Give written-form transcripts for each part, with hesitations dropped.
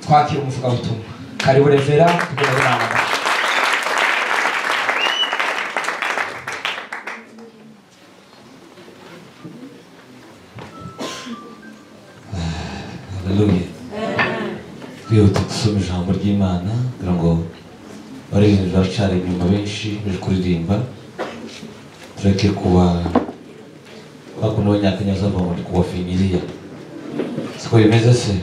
Twakira umuvugabutumwa. Karibu Revera, tugomba inama. Haleluya. Twihute dusome ijambo ry'Imana kugira ngo baririmbyi baracyari inyuma benshi bari kuririmba, tureke kuba bakuno abanyakenya bazavuga ngo ndi kubafinyiriya. Siko bimeze se?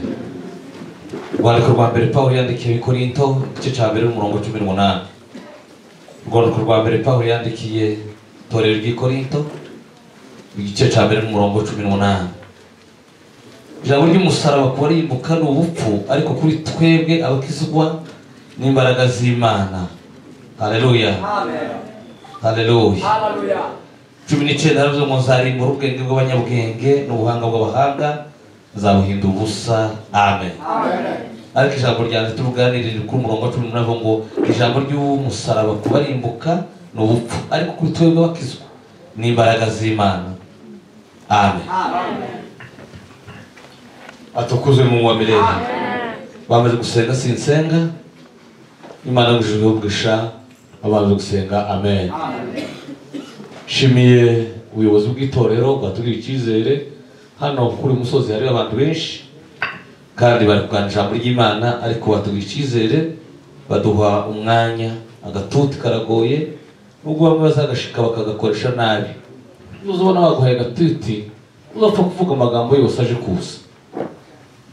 Urwandiko rwa mbere Pawulo yandikiye Abikorinto, igice cya mbere n'umurongo 18. Urwandiko rwa mbere Pawulo yandikiye itorero ry'i Korinto, igice cya mbere n'umurongo 18. Ijambo ry'umusaraba ku barimbuka ni ubupfu, ariko kuri twebwe abakizwa n'imbaraga z'Imana. Haleluya. Haleluya. 19 haravuze ngo nzarimbura ubwenge bw'abanyabwenge n'ubuhanga bw'abahanga nzabuhindura ubusa. Amen. Ariko ijambo ryanjye turuganirire kuri umurongo wa 18 ngo ijambo ry'umusaraba ku barimbuka ni ubupfu, ariko kuri twebwe abakizwa n'imbaraga z'Imana. Amen. Atukuzwe Mungu wa milele. Bamaze gusenga sinsenga, Imana ngujije ubwisha abamaze gusenga. Amen. Shimiye ubuyobozi bw'itorero bwatugiriye icyizere. Hano kuri musozi hari abantu benshi kandi bari kuganira ijambo ry'Imana, ariko batugiriye icyizere baduha umwanya. Agatuti karagoye, nubwo bamwe bazagashika bakagakoresha nabi. Uzobona baguhaye agatuti uzapfa kuvuga amagambo yose aje kuza.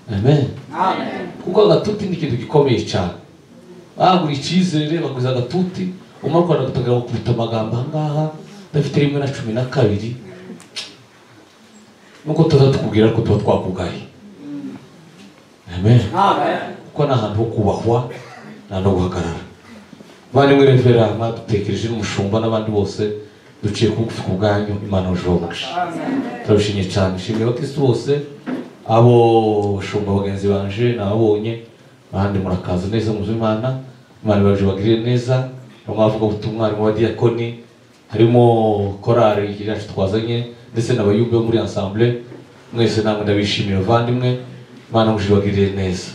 Amen. Amen. Kuko agatuti ni ikintu gikomeye cyane. Bagura icyizere baguza agatuti, umara kwanda gutagira gukubita amagambo ahangaha dafite 1 na 12. Nuko tuza tukubwira ko tuba twakugaye. Amen. Amen. Kuko nta hantu ho kubahwa nta no guhagarara. Bandi mwe Revera mwadutekereje n'umushumba n'abandi bose duciye kugufi ku bwanyu, Imana ujobosha. Turabishimye cyane. Shimiye abakristo bose, abo bashumba bagenzi banje nababonye, abandi murakaza neza mu Imana. Imana ibaje bagirire neza. Mwavuga ubutumwa, harimo abadiyakoni, harimo korali yacu twazanye, ndetse n'abayumbe bo muri ensemble. Mwese namwe ndabishimiye bavandimwe. Imana muje bagirire neza.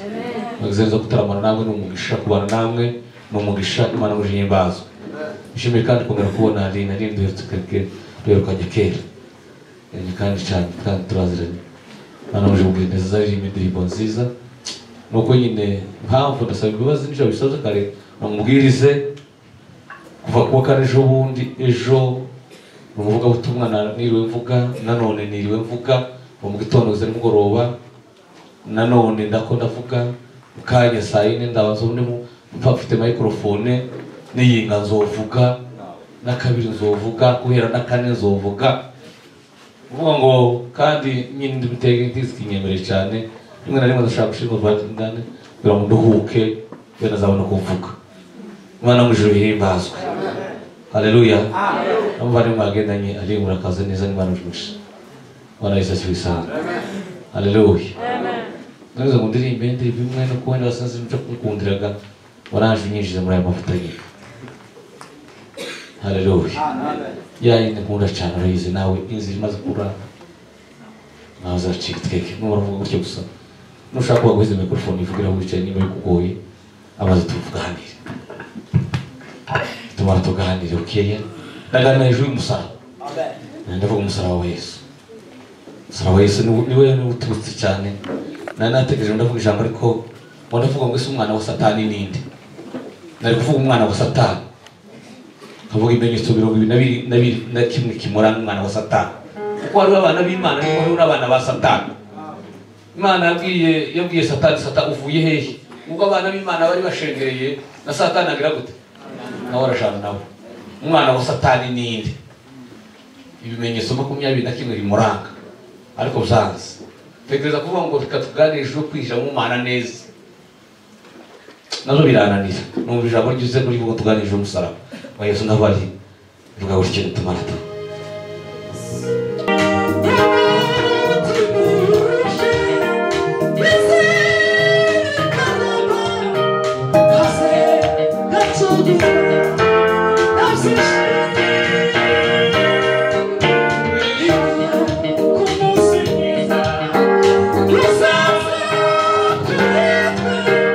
Mwagize gutaramana namwe n'umugisha, kubana namwe n'umugisha. Imana muje yimbazwe. Nshimiye kandi kongera kubona Aline, Aline duherukanye kera kandi cyane, kandi turaziranye. Imana muje bagirire neza, zaririmba indirimbo nziza. Nuko nyine mpamvu ndasaba imbabazi n'icyo bisoza kare namubwirize kuva kuwa kane ejo bundi. Ejo umuvuga butumwa niriwe mvuga, nanone niriwe mvuga mu gitondo kugeza nimugoroba, nanone ndako ndavuga mukanya saa 4 ndabanza ubundi mfite microphone niyinga nzovuga, na kabiri nzovuga, guhera na kane nzovuga. Uvuga ngo kandi nyine ndibitege ntizikinyemereye cyane, rimwe na rimwe ndashaka gushinga urwandane kugira ngo nduhuke bene azabona kuvuga. Imana mu ijuru ihimbazwe. Haleluya. Amuvandimwe mwagendanye ari murakaza neza n'Imana ujusha. Bwana Yesu asifiwe sana. Haleluya. Nazo ngo ndirimbe ndirimbe imwe no kubona basanze nje kukundiraga waraje unyinjiza muri aya mavuta nyine. Haleluya. Ya yindi nkunda cyane urayizi nawe, inzira imaze kura nawe uzacika iteke. Numara uvuga gutyo gusa, nushaka kubaguhiza microphone ivugira aho wicaye niba bikugoye, amaze tuvuganire. Tumara tuganire ukeye. Ndaganira hejuru y'umusaraba. Amen. Ndavuga umusaraba wa Yesu. Umusaraba wa Yesu niwe uturutse cyane. Nari natekereje ndavuga ijambo, ariko ngo ndavuga ngo ese umwana wa Satani ninde? Nari kuvuga umwana wa Satani. Nkavuga ibimenyetso 21 kimuranga umwana wa Satani. Kuko hariho abana b'Imana ariko hariho n'abana ba Satani. Imana yabwiye Satani, Satani uvuye hehe? Ubwo abana b'Imana bari bashengereye na Satani agira gute? Nawe arashana nabo. Umwana wa Satani ninde? Ibimenyetso 21 bimuranga. Ariko byanze. Tekereza kuvuga ngo reka tuganire ejo kwinjira mu Mana neza. Nazo birananira. Numva ijambo ryuze kuri ngo tuganire ejo umusaraba wa Yesu ndabari. Vuga gutyo tumara tu. Thank you.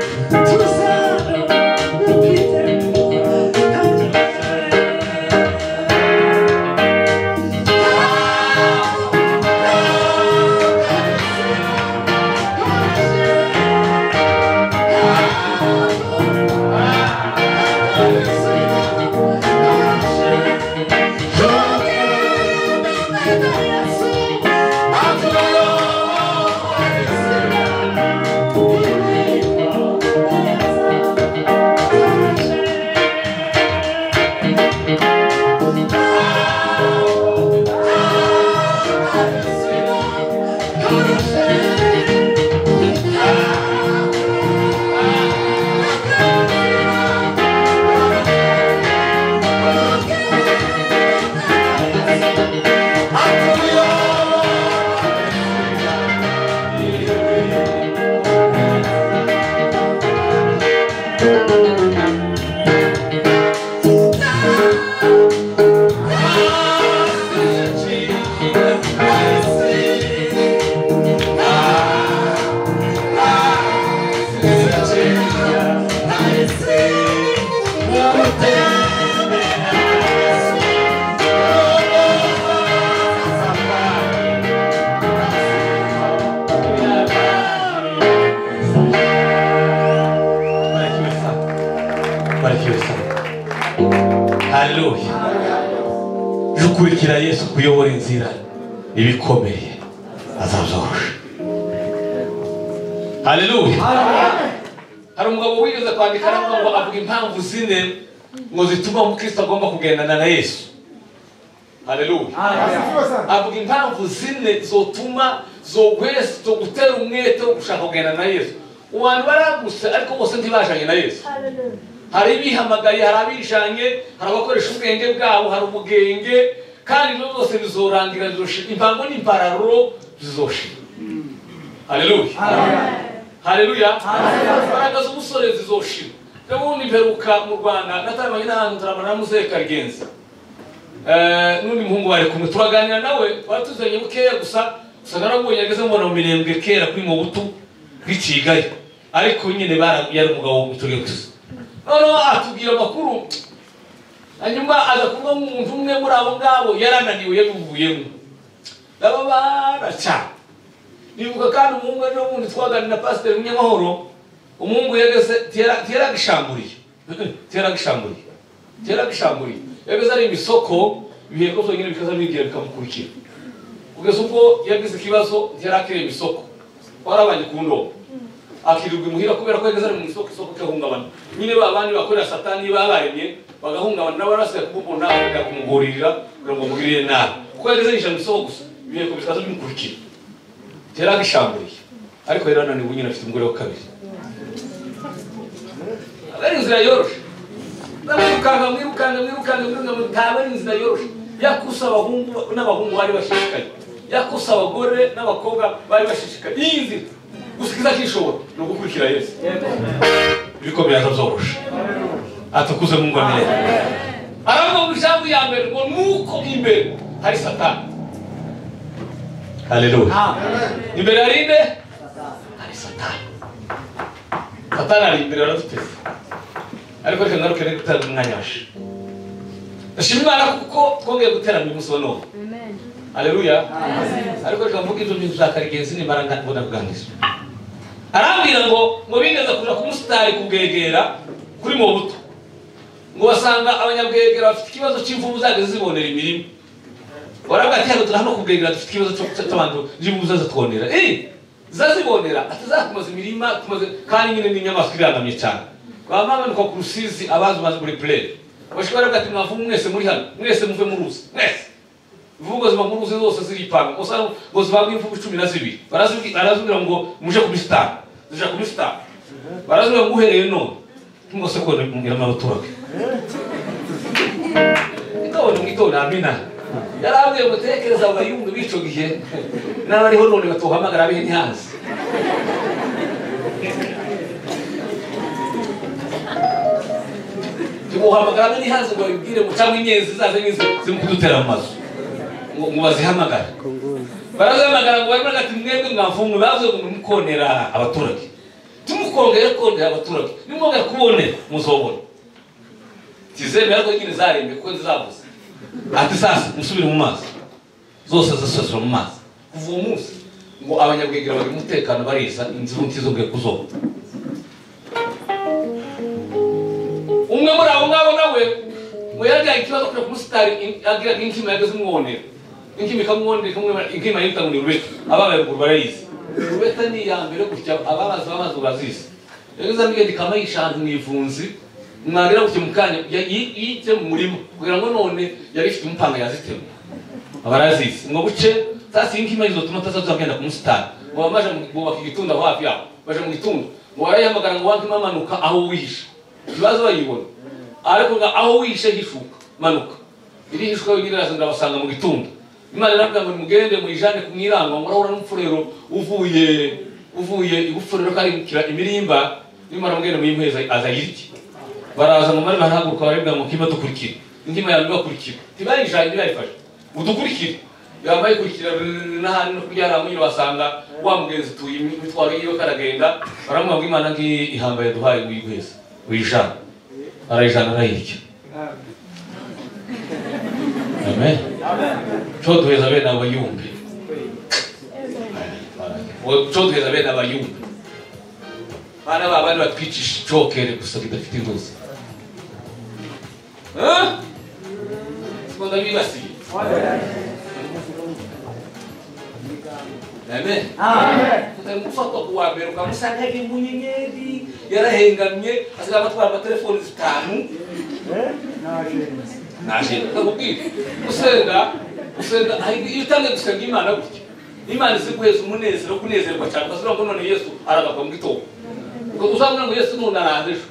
Haleluya. Jukurikira Yesu kuyobora inzira ibikomeye azazorosha. Haleluya. Hari umugabo wigeze kwandika aravuga ngo avuga impamvu zine ngo zituma umukristo agomba kugendana na Yesu. Haleluya. Avuga impamvu zine zotuma zogwesa zogutera umwete wo gushaka kugendana na Yesu. Abantu baraguse ariko bose ntibajanye na Yesu. Hari ibihamagaye, hari abijanye, hari abakoresha ubwenge bwabo, hari ubugenge, kandi ibyo byose bizorangira bizoshira. Impango n'impararo zizoshira. Haleluya. Haleluya. Imbaraga z'umusore zizoshira. Ubundi mperuka mu Rwanda nataramanye n'ahantu turamana na Muzehe Karigenza. N'undi muhungu bari kumwe turaganira nawe, twari tuzanye bukeya gusa, gusa narabonye ageze mbona mu Mirembwe kera kuri Mobutu nk'ikigali. Ariko nyine yari umugabo w'umuturage gusa. Noneho atubwira amakuru, hanyuma aza kuvuga nk'umuntu umwe muri abo ngabo yarananiwe yabivuyemo. Ndababara cyane. Nibuka kandi umuhungu ejo bundi twaganira na Pasiteri Munyamahoro, umuhungu yageze tiyaragishamburiye. Yageze ari imisoko, ibiheko byonyine bikaza bigira bikamukurikira. Kugeza ubwo yagize ikibazo ntiyarakiriye imisoko. Warabanye ku ndobo. Akirirwa imuhira kubera ko yageze ari mu isoko, isoko ikahungabana. Nyine ba bandi bakorera Satani babaremye bagahungabana nabo barasigaye kumubona bakajya kumugurira kugira ngo bamugirire nabi. Kuko yageze yinjira mu isoko gusa, ibiheko bikaza bimukurikira. Yaragishamburiye. Ariko yarananiwe nyine afite umugore wa kabiri. Ari inzira yoroshe. Mwirukanga ntabwo ari inzira yoroshe. Yakusa abahungu n'abahungu bari bashishikaye. Yakusa abagore n'abakobwa bari bashishikaye. Iyi nzira gusikiza kishobora no gukurikira Yesu. Ibikomeye azazorosha. Atukuze Mungu amene. Aravuga mu ijambo ya mbere ngo nuko imbere hari Satani. Haleluya. Imbere hari nde? Hari Satani. Satani ari imbere araduteza. Ariko reka ngaruke ne gutanga umwanya waje. Ndashima Imana kuko twongeye guterana uyu munsi wa none. Amen. Haleluya. Ariko reka mvuge ibyo bintu bya Karigenzi nimara mbona kuganiriza. Arambwira ngo bigeze kuja ku musitari kubwegera kuri Mobutu. Ngo basanga abanyabwegera bafite ikibazo cy'imvubu zageze zibonera imirimo. Baravuga ati hano turi hano kubwegera dufite ikibazo cy'abantu n'imvubu zazatwonera. Zazibonera atazakumaza imirima tumaze kandi nyine n'inyamaswa irangamye cyane. Bamanuka ku Rusizi abazi bazi muri play. Bashobora baravuga ati mwavumu mwese muri hano, mwese muve mu ruzi, mwese. Imvugo ziba mu ruzi zose ziripanga. Usanga ngo zibagwe imvubu 12. Barazubwira ngo muje ku misitari. Zija ku misitari. Barazubwira ngo uhereye none. Mwose ko ngira abaturage. Itondo ngitondo amina. Yarabwiye ngo tekereza abayungu bico gihe n'abariho none batohamagara abihe ntihaze. Tumuhamagara ntihaze ngo babibwire ngo cyangwa inyenzi zaze n'izi zimukudutera mu mazu. Ngo bazihamagare. Barazihamagara ngo barimo ati mwebwe mwavumwe bavuze ngo mukonera abaturage. Tumukongera kondera abaturage. Nimwongera kubonera muzobona. Tizemera ko nyine zarembe kuko zavuze. Ati sasa musubire mu mazi. Zose zasubira mu mazi. Kuva uwo munsi ngo abanyabwegera bari umutekano bariza inzu ntizongeye kuzoba. Umwe muri abo ngabo nawe ngo yajyaye ikibazo kuja ku musitari agira inkima yageze umwonera. Inkima ikamwonera ikamwonera inkima yita ngo ni rubeta. Ababaye ruguru barayizi. Rubeta ni iya mbere gutya ababaza bamaze bazizi. Yageze amigenda ikamayisha ahantu mu ivunzi. Mwagira gutya mukanya yite mu murima kugira ngo none yari ifite umupanga yazitema. Abarazizi ngo buce sasa inkima izotuma tazazagenda ku musitari. Ngo bamaje bubaka igitunda aho hafi yaho. Baje mu gitunda ngo barayihamagara ngo wankima manuka aho wihishe. Ikibazo bayibona. Ariko ngo aho wihishe hishuka manuka. Iri hishuka yonyine iraza ndabasanga mu gitunda. Imana iravuga ngo nimugende muyijane ku mwirango ngo murahura n'umupfurero uvuye igupfurero karimukira imirimba. Nimara mugenda muyimuheza azayirye. Baraza ngo mari barahaguruka baribwa ngo kima dukurikira. Inkima yawe bakurikira. Tibayijanye bayifashe. Udukurikire. Yambaye kurikira n'ahandi no kuryara mu basanga wa mugenzi tuyi imitwaro yiwe karagenda baramuha ngo Imana ngi ihambaye duhaye uyiguheza. Uyijana. Arayijana arayirya. Amen. Cyo duheza bene abayumbe. Cyo duheza bene abayumbe. Bana babandi batwicisha icokere gusa bidafite intuzi. Siko ndabibasiye. Amen. Amen. Utamufatwa kuwa mbere ukamusanga ari mu nyenyeri yarahengamye asigaye abatwara amatelefoni 5. Naje ndakubwira gusenga iyo utangiye gusenga Imana gutya Imana iziguheza umunezero kunezerwa cyane ukazura ngo none Yesu aragaruka mu gitondo uzabona ngo Yesu none araza ejo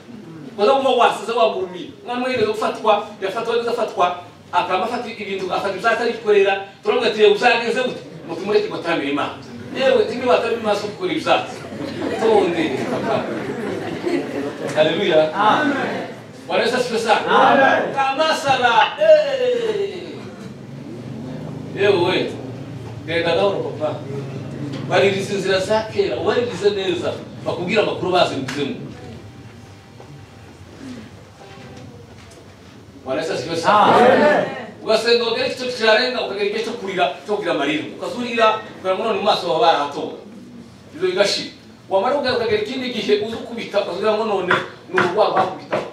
uzabona wasize wagurumiye umwana mwigeze gufatwa yafatwa neza afatwa akaba afata ibintu afata ibyo bikorera turavuga ati uzageze gute ngo tumureke gutaramira Imana yewe timi batamira Imana gukora ibyatsi tonde papa haleluya amen. Bwana Yesu asifiwe sana. Amen. Kamasala. Yewe genda gahoro papa. Baririza inzira za kera, ubaririze neza bakubwira amakuru bazinduzemo. Bwana Yesu asifiwe sana. Amen. Ugasenga ukagera igice kirarenga ukagera igihe cyo kurira cyo kugira amarira ukazurira ukabona none mu maso baba barahatoga ibyo bigashira wamara ukagera ikindi gihe uza ukubita ukazugira ngo none ni urwaho bakubitaho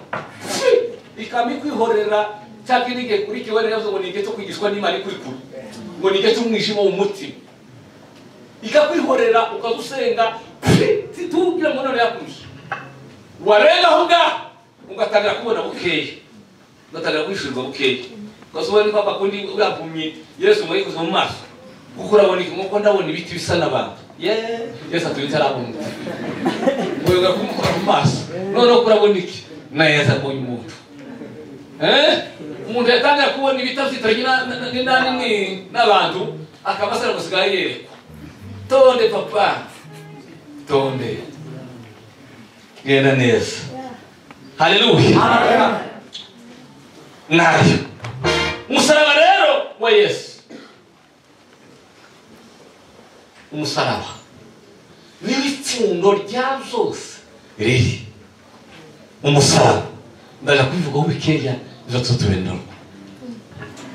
ikamikwihorera cyangwa igihe kuri kiwe yavuze ngo ni igihe cyo kwigishwa n'Imana ikuri kure ngo ni igihe cy'umwijima w'umutima ikakwihorera ukagusenga titubwira ngo none yakuje warenga aho ngaho ugatangira kubona bukeya ugatangira kwishyurwa bukeya ukazubona ni papa kundi urampumyi Yesu ngo yikoze mu maso kuko urabona iki nkuko ndabona ibiti bisa n'abantu Yesu atuye ntarabona ngo yoga kumukora mu maso noneho kurabona iki neza mbonye umuntu umuntu yatangira kubona ibiti afitanye n'abantu akaba asa gusigaye yerekwa tonde papa tonde genda neza haleluya nayo umusaraba rero wa Yesu umusaraba niwo ipfundo rya byose riri umusaraba ndaje kubivugaho bikeya izo tutubenderwa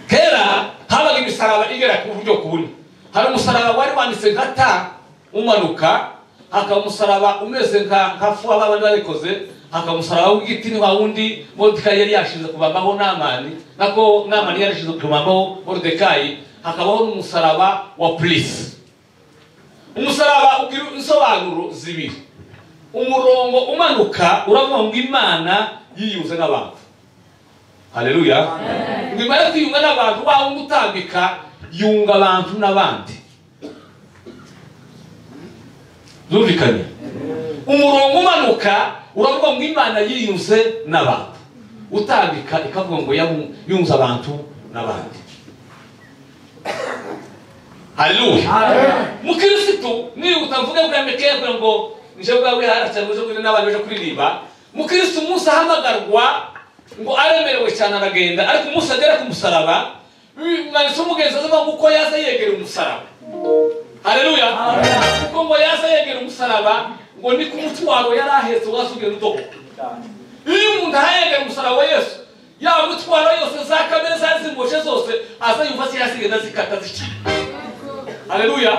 kera habaga imisaraba igera ku buryo kubune hari umusaraba wari wanditse nka ta umanuka hakaba umusaraba umeze nka fu abandi babikoze hakaba umusaraba w'igiti ni wa wundi Moridekayi yari yashinze kubambaho Namani nako Namani yarashinze kubambaho Moridekayi hakabaho n'umusaraba wa polisi umusaraba ugira insobanuro zibiri umurongo umanuka uravuga ngo Imana yiyunze n'abantu haleluya ngo Imana kwiyunga n'abantu wa wundi utambika yunga abantu n'abandi zumvikanye umurongo umanuka uravuga ngo Imana yiyunze n'abantu utambika ikavuga ngo yunze abantu n'abandi haleluya mukristo ni utavuga bwa mekeye kugira ngo nje bwawe haracyangwa ngo n'abandi baje kuririmba mukristo umunsi ahamagarwa ngo aremerewe cyane aragenda ariko umunsi agera ku musaraba umwanditsi w'umugenzi azavuga ngo uko yaza yegera umusaraba haleluya kuko ngo yaza yegera umusaraba ngo ni ku mutwaro yari ahetse wasubiye udohoka iyo umuntu ahayegera umusaraba wa Yesu ya mutwaro yose za kamere zari zimboshye zose aza yumva zigenda zikata zica haleluya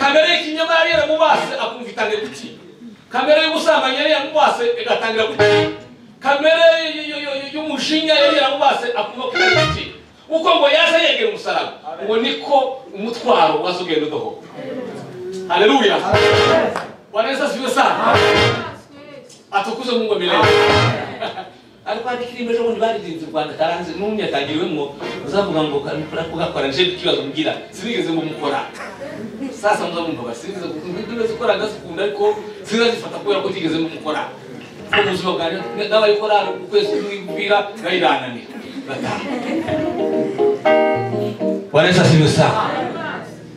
kamere y'ikinyoma yari yaramubase akumva itangiye gucika kamere y'ubusambanyi yari yaramubase igatangira gucika kamere y'umushinya yari yaramubase akumva ko itangiye gucika uko ngo yaza yegera umusaraba ngo niko umutwaro waza ugenda udohoka haleluya Bwana Yesu asifiwe sana atukuzwe Mungu milele ariko hari kirimo ejo bundi baririnze u Rwanda karanze n'umwe yatangiriwemo uzavuga ngo kugakora nje ikibazo mugira sinigeze ngo mukora sasa muzamumva basinigeze ngo gukora ndazikunda ariko sinazifata kubera ko tigeze mukora ko ubuzima bwanjye n'abayikora ukwezi kumwibwira nayirananira bataha Bwana Yesu asifiwe sana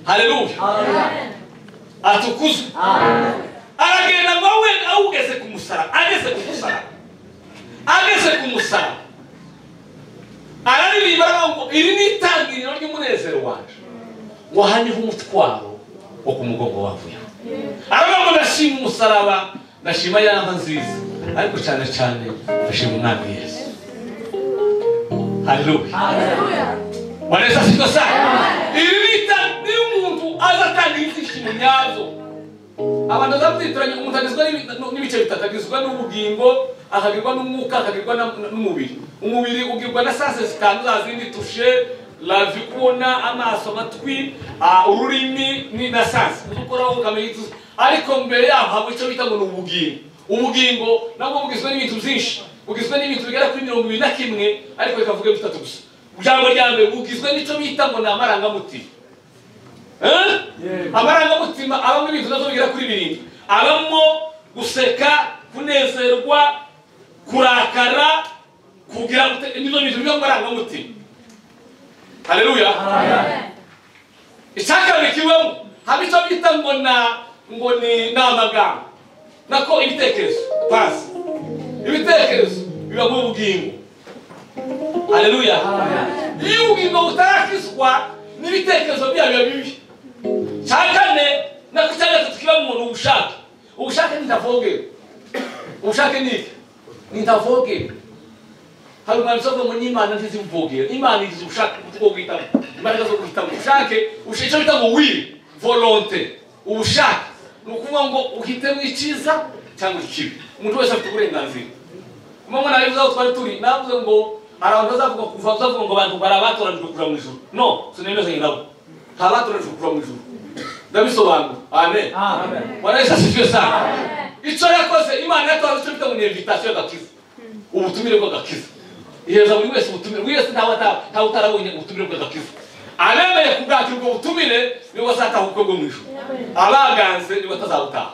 haleluya atukuzwe Aragenda ngo we awugeze ku musaraba, ageze ku musaraba, ageze ku musaraba araririmba ngo iri ni itangiriro ry'umunezero wanje, ngo aha niho umutwaro wo ku mugongo wavuyeho. Aravuga ngo ndashima umusaraba, ndashima ya nka nziza, ariko cyane cyane ndashima Umwami Yesu. Haleluya. Bwana Yesu asifiwe sana. Iri ni itangiriro umuntu azatanga ibyishimo nyabyo. Abantu bazabyitiranya umuntu agizwe n'ibice bitatu, agizwe n'ubugingo, akagirwa n'umwuka, akagirwa n'umubiri. Umubiri ugirwa na sanse zitanu za zindi tushe, la vue, kubona, amaso, amatwi, ururimi ni na sanse ukoraho ukamenya icyo. Ariko mbere yaho haba icyo bita ngo ni ubugingo. Ubugingo nabwo bugizwe n'ibintu byinshi, bugizwe n'ibintu bigera kuri 21, ariko reka mvuge bitatu gusa. Ijambo rya mbere bugizwe n'icyo bita ngo ni amarangamutima. Amarangamutima abamo ibintu nabyo bigera kuri 7. Abamo guseka, kunezerwa, kurakara, kugira n'ibyo bintu byo amarangamutima. Haleluya. Icyakabiri kibamo haba icyo bita ngo na ngo ni amagambo, nako ibitekerezo, pasi ibitekerezo biba mu bugingo. Haleluya. Iyo ubugingo butarakizwa n'ibitekerezo byabo biba bibi. Cya kane nako icya gatatu kiba mu muntu ubushake. Ubushake ni ntavogera. Ubushake ni iki? Ni ntavogera. Hari umwanditsi uvuga ngo n'Imana ntizimuvogera. Imana igize ubushake bwo guhitamo, imbaraga zo guhitamo. Ubushake, icyo bita ngo will, volonté, ubushake ni ukuvuga ngo uhitemo icyiza cyangwa ikibi. Umuntu wese afite uburenganzira. Mama nabivuze aho twari turi, navuze ngo hari abantu bazavuga kuva bazavuga ngo abantu bari abatoranijwe kuja mu ijuru. No, sinemezanye nabo. Nta batoranijwe kuja mu ijuru. Ndabisobanura. Amen. Bwana Yesu asifiwe sana. Icyo yakoze Imana yatanze icyo bita ngo ni invitation y'agakiza, ubutumire bw'agakiza. Iheza buri wese ubutumire, buri wese ntawe utarabonye ubutumire bw'agakiza. Abemeye kubwakira ubwo butumire nibo bazataha ubukwe bwo mu ijuru, abaganze nibo batazabutaha.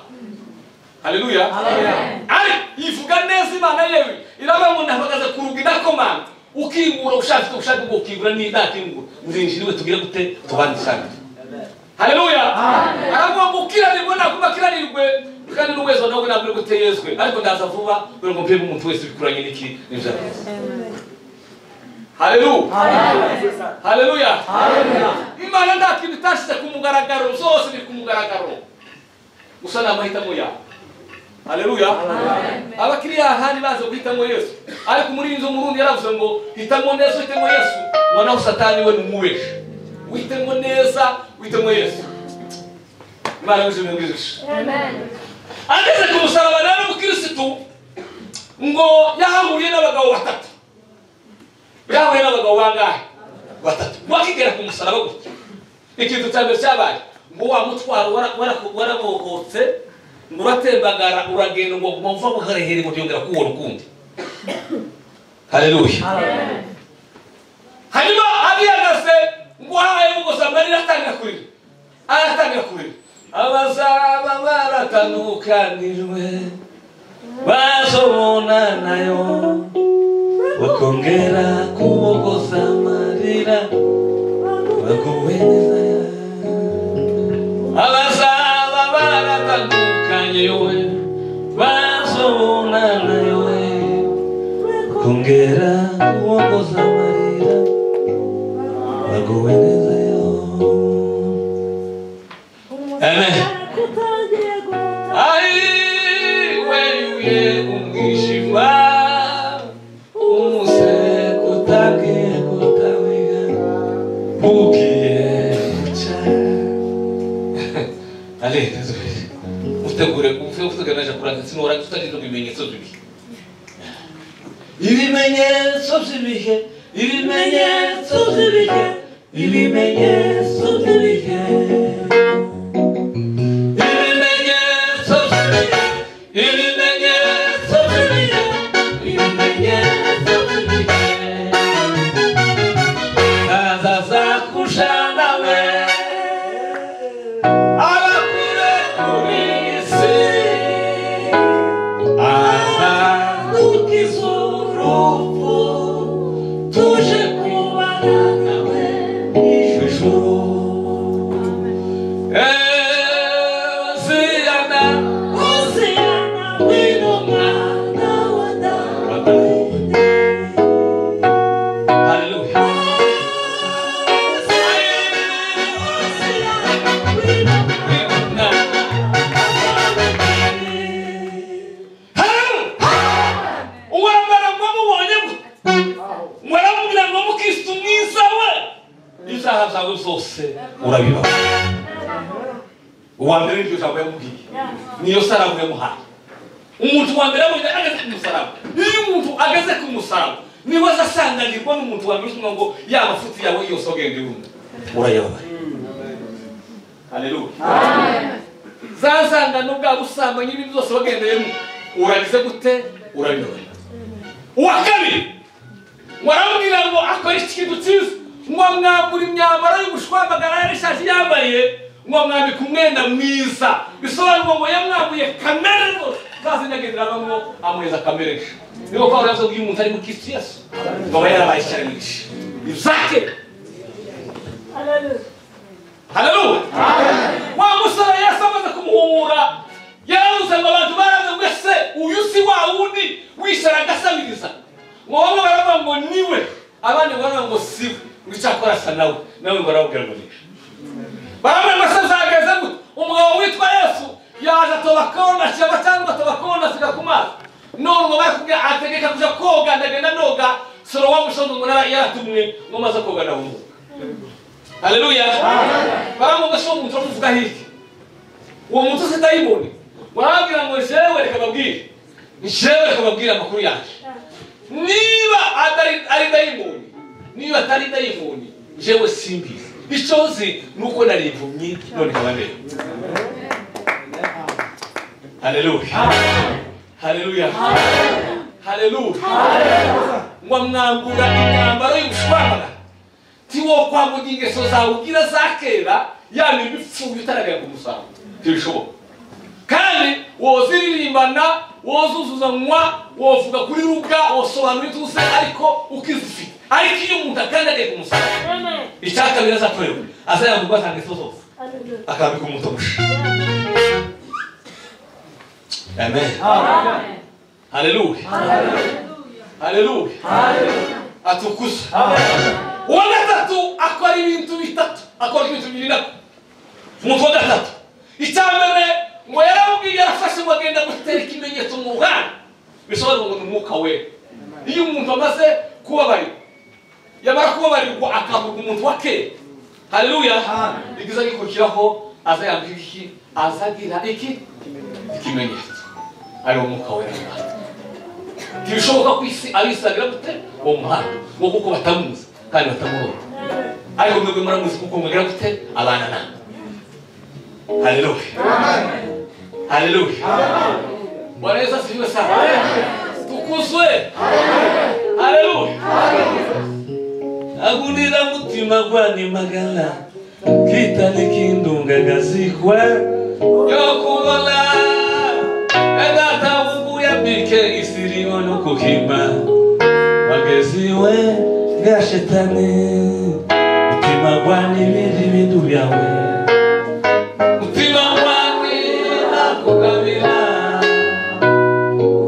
Haleluya. Ariko ivuga neza Imana yewe iravuga ngo ndahagaze ku rugi ndakomanga, ukingura ushaka ubushake bwo gukingura n'indakingura nzinjira iwe tugire gute tubandisane. Haleluya. Aravuga ngo ukiranirwe naguma kiranirwe kandi n'uwezo nawe nabwo guteyezwe, ariko ndaza vuba kugira ngo mpebe umuntu wese bikuranye n'iki n'ibyo. Haleluya. Haleluya. Imana nta kintu itashyize ku mugaragaro, zose biri ku mugaragaro, gusa ni amahitamo yawe. Haleluya. Abakiriya ahandi baza guhitamo Yesu, ariko umurinzi w'umurundi yaravuze ngo hitamo neza uhitemo Yesu, ngo naho Satani we ni umubeshi. Uhitemo neza uhitemo Yesu. Imana yuje. Ageze ku musaraba rero umukirisitu ngo yahahuriye n'abagabo batatu. Yahuye n'abagabo bangahe? Batatu. Wakigera ku musaraba gutya, ikintu cya mbere cyabaye ngo wa mutwaro warabohotse, ngo uratembagara uragenda ngo mva buharehere ngo yongera kuwubona ukundi. Haleluya. Hanyuma abihagaze ngo haye mugoza amarira atangira kurira, aratangira kurira. Abazaba baratandukanijwe bazobona nayo, bakongera kubogoza amarira baguwe neza. Abazaba baratandukanye we bazobona nayo, bakongera kubogoza amarira baguwe neza. Amen. Ai wewe umwishima umuseko utagiye kutawiga ugiye guca. Ale utegure utegure kurangiza sinorangiza utagize ibimenyetso by'ibihe. Ibimenyetso by'ibihe, ibimenyetso by'ibihe, ibimenyetso by'ibihe. Ibimenyetso by'ibihe, ibimenyetso by'ibihe. Azaza kushana we abakure kuri isi, aza gukiza urupfu tuje kubana nawe ijuru. Hosiyana, Ibyaha byawe byose urabibaho. Uwa mbere n'iryo jambo yamubwiye, niyo sarabu yamuhaye. Umuntu wa mbere abonye ageze ku musaraba. Iyo umuntu ageze ku musaraba niwe azasanganirwa n'umuntu wa mbere ngo ya mafuti yawe yose ogende rumwe urayabaye. Haleluya. Zasangano bwa busambanyi n'ibintu byose wagendeyemo uragize gute? Urabibaye. Uwa kabiri waramubwira ngo akora ikintu cyiza, ngo mwambura imyambaro y'ubushwambagara yarishaje yambaye, ngo mwambika umwenda mwiza. Bisobanurwa ngo yamwambuye kamere zose zazinyagenderamo, amuheza kamere nshya. Niyo Pawulo yavuze ngo iyo umuntu ari mu Kristo Yesu ngo aba yarabaye icyaremwe gishya. Ibizake. Haleluya. Wa musore Yesu amaze kumuhura yaravuze ngo abantu baravuze ngo ese uyu si wa wundi wishara agasabiriza? Ngo bamwe baravuga ngo niwe, abandi baravuga ngo siwe, ngo icyakora asa nawe, nawe ngo arababwira ngo niwe. Baravuga ngo se bizageze gute? Umugabo witwa Yesu yaje atoba kona ashyira cyangwa atoba kona asiga ku mazi. None ngo barakubwira ategeka kuja koga, ndagenda noga soro wa mushondo ngo yaratumwe ngo maze koga ndahumuka. Haleluya. Baravuga ngo umuntu uramuvuga hirya, uwo muntu se dayimoni. Barabwira ngo jewe reka babwire, jewe reka babwire amakuru yanjye. Niba ari dayimoni, niba atari dayimoni, jewe simbizi. Icyo nzi ni uko nari impumyi none nkaba ndeba. Haleluya. Haleluya. Haleluya. Ngo mwambura imyambaro y'ubushwambagara. Tiwo kwambura ingeso zawe ugira za kera, ya mirimo ipfuye utaragera ku musaraba. Ntibishoboka. Kandi woziririmbana, wozuzuzanywa, wovuga kuri ruga, wosobanura ituze, ariko ukizifite. Ariko iyo umuntu akandagiye ku musaraba, icya kabiri azakorerwa, azayamburwa za ngeso zose, akambika umuntu musha. Amen. Haleluya. Haleluya. Atukuzwe. Uwa gatatu akora ibintu bitatu, akora ibintu bibiri nako. Umuntu wa gatatu, icya mbere ngo yaramubwiye yarafashe ngo agenda gutera ikimenyetso mu ruhande, bisobanura ngo ni umwuka we. Iyo umuntu amaze kubabarirwa, yamara kubabarirwa akamurwa umuntu wa kera. Haleluya. Igiza gikurikiraho azayambika iki? Azagira iki? Ikimenyetso ari umwuka we. Ntibishoboka ku isi abisagira gute uwo muhanda ngo kuko batamuzi kandi batamubona, ariko mwebwe muramuzi kuko mugira gute abana nawe. Haleluya. Haleluya. Bwana Yesu asifiwe sana. Tukuzwe. Haleluya. Agunira mutima gwani magala kitale kindunga gazikwe yokubola edata ubuya bike isiriwo no kuhimba wageziwe ga shetani mutima gwani biri bintu byawe mutima gwani nakugabira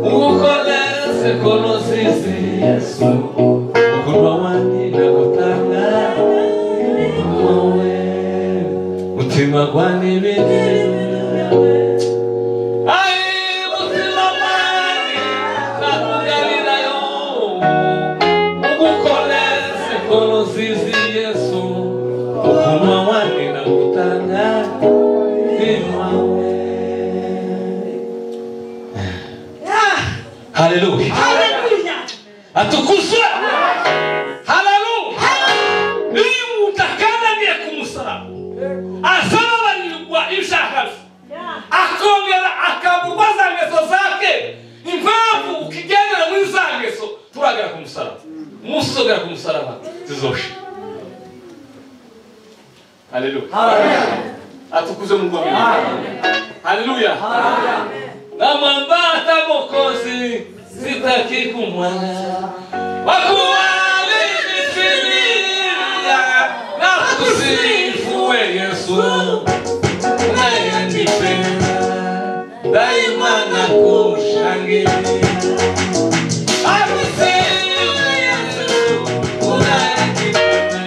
ukolese konosisi Yesu ukurwa wani nakutanga wowe mutima gwani biri bintu byawe. Ai mutima gwani nakugabira yo ukolese konosisi Yesu ukurwa wani nakutanga wowe. Haleluya. Atukuzwe. Haleluya. Iyo umuntu akandagiye ku musaraba azababarirwa ibyaha bye, akongera akamburwa za ngeso zake. Impamvu ukigendera muri za ngeso turagera ku musaraba, umunsi uzogera ku musaraba zizoshira. Haleluya. Atukuzwe Mungu wa mbinguni. Haleluya. Namwambata Mwokozi sitaki kumwala wakuwalinisilia na kusifu we Yesu unayenipenda daima na kushangilia. Akusifu Yesu unayenipenda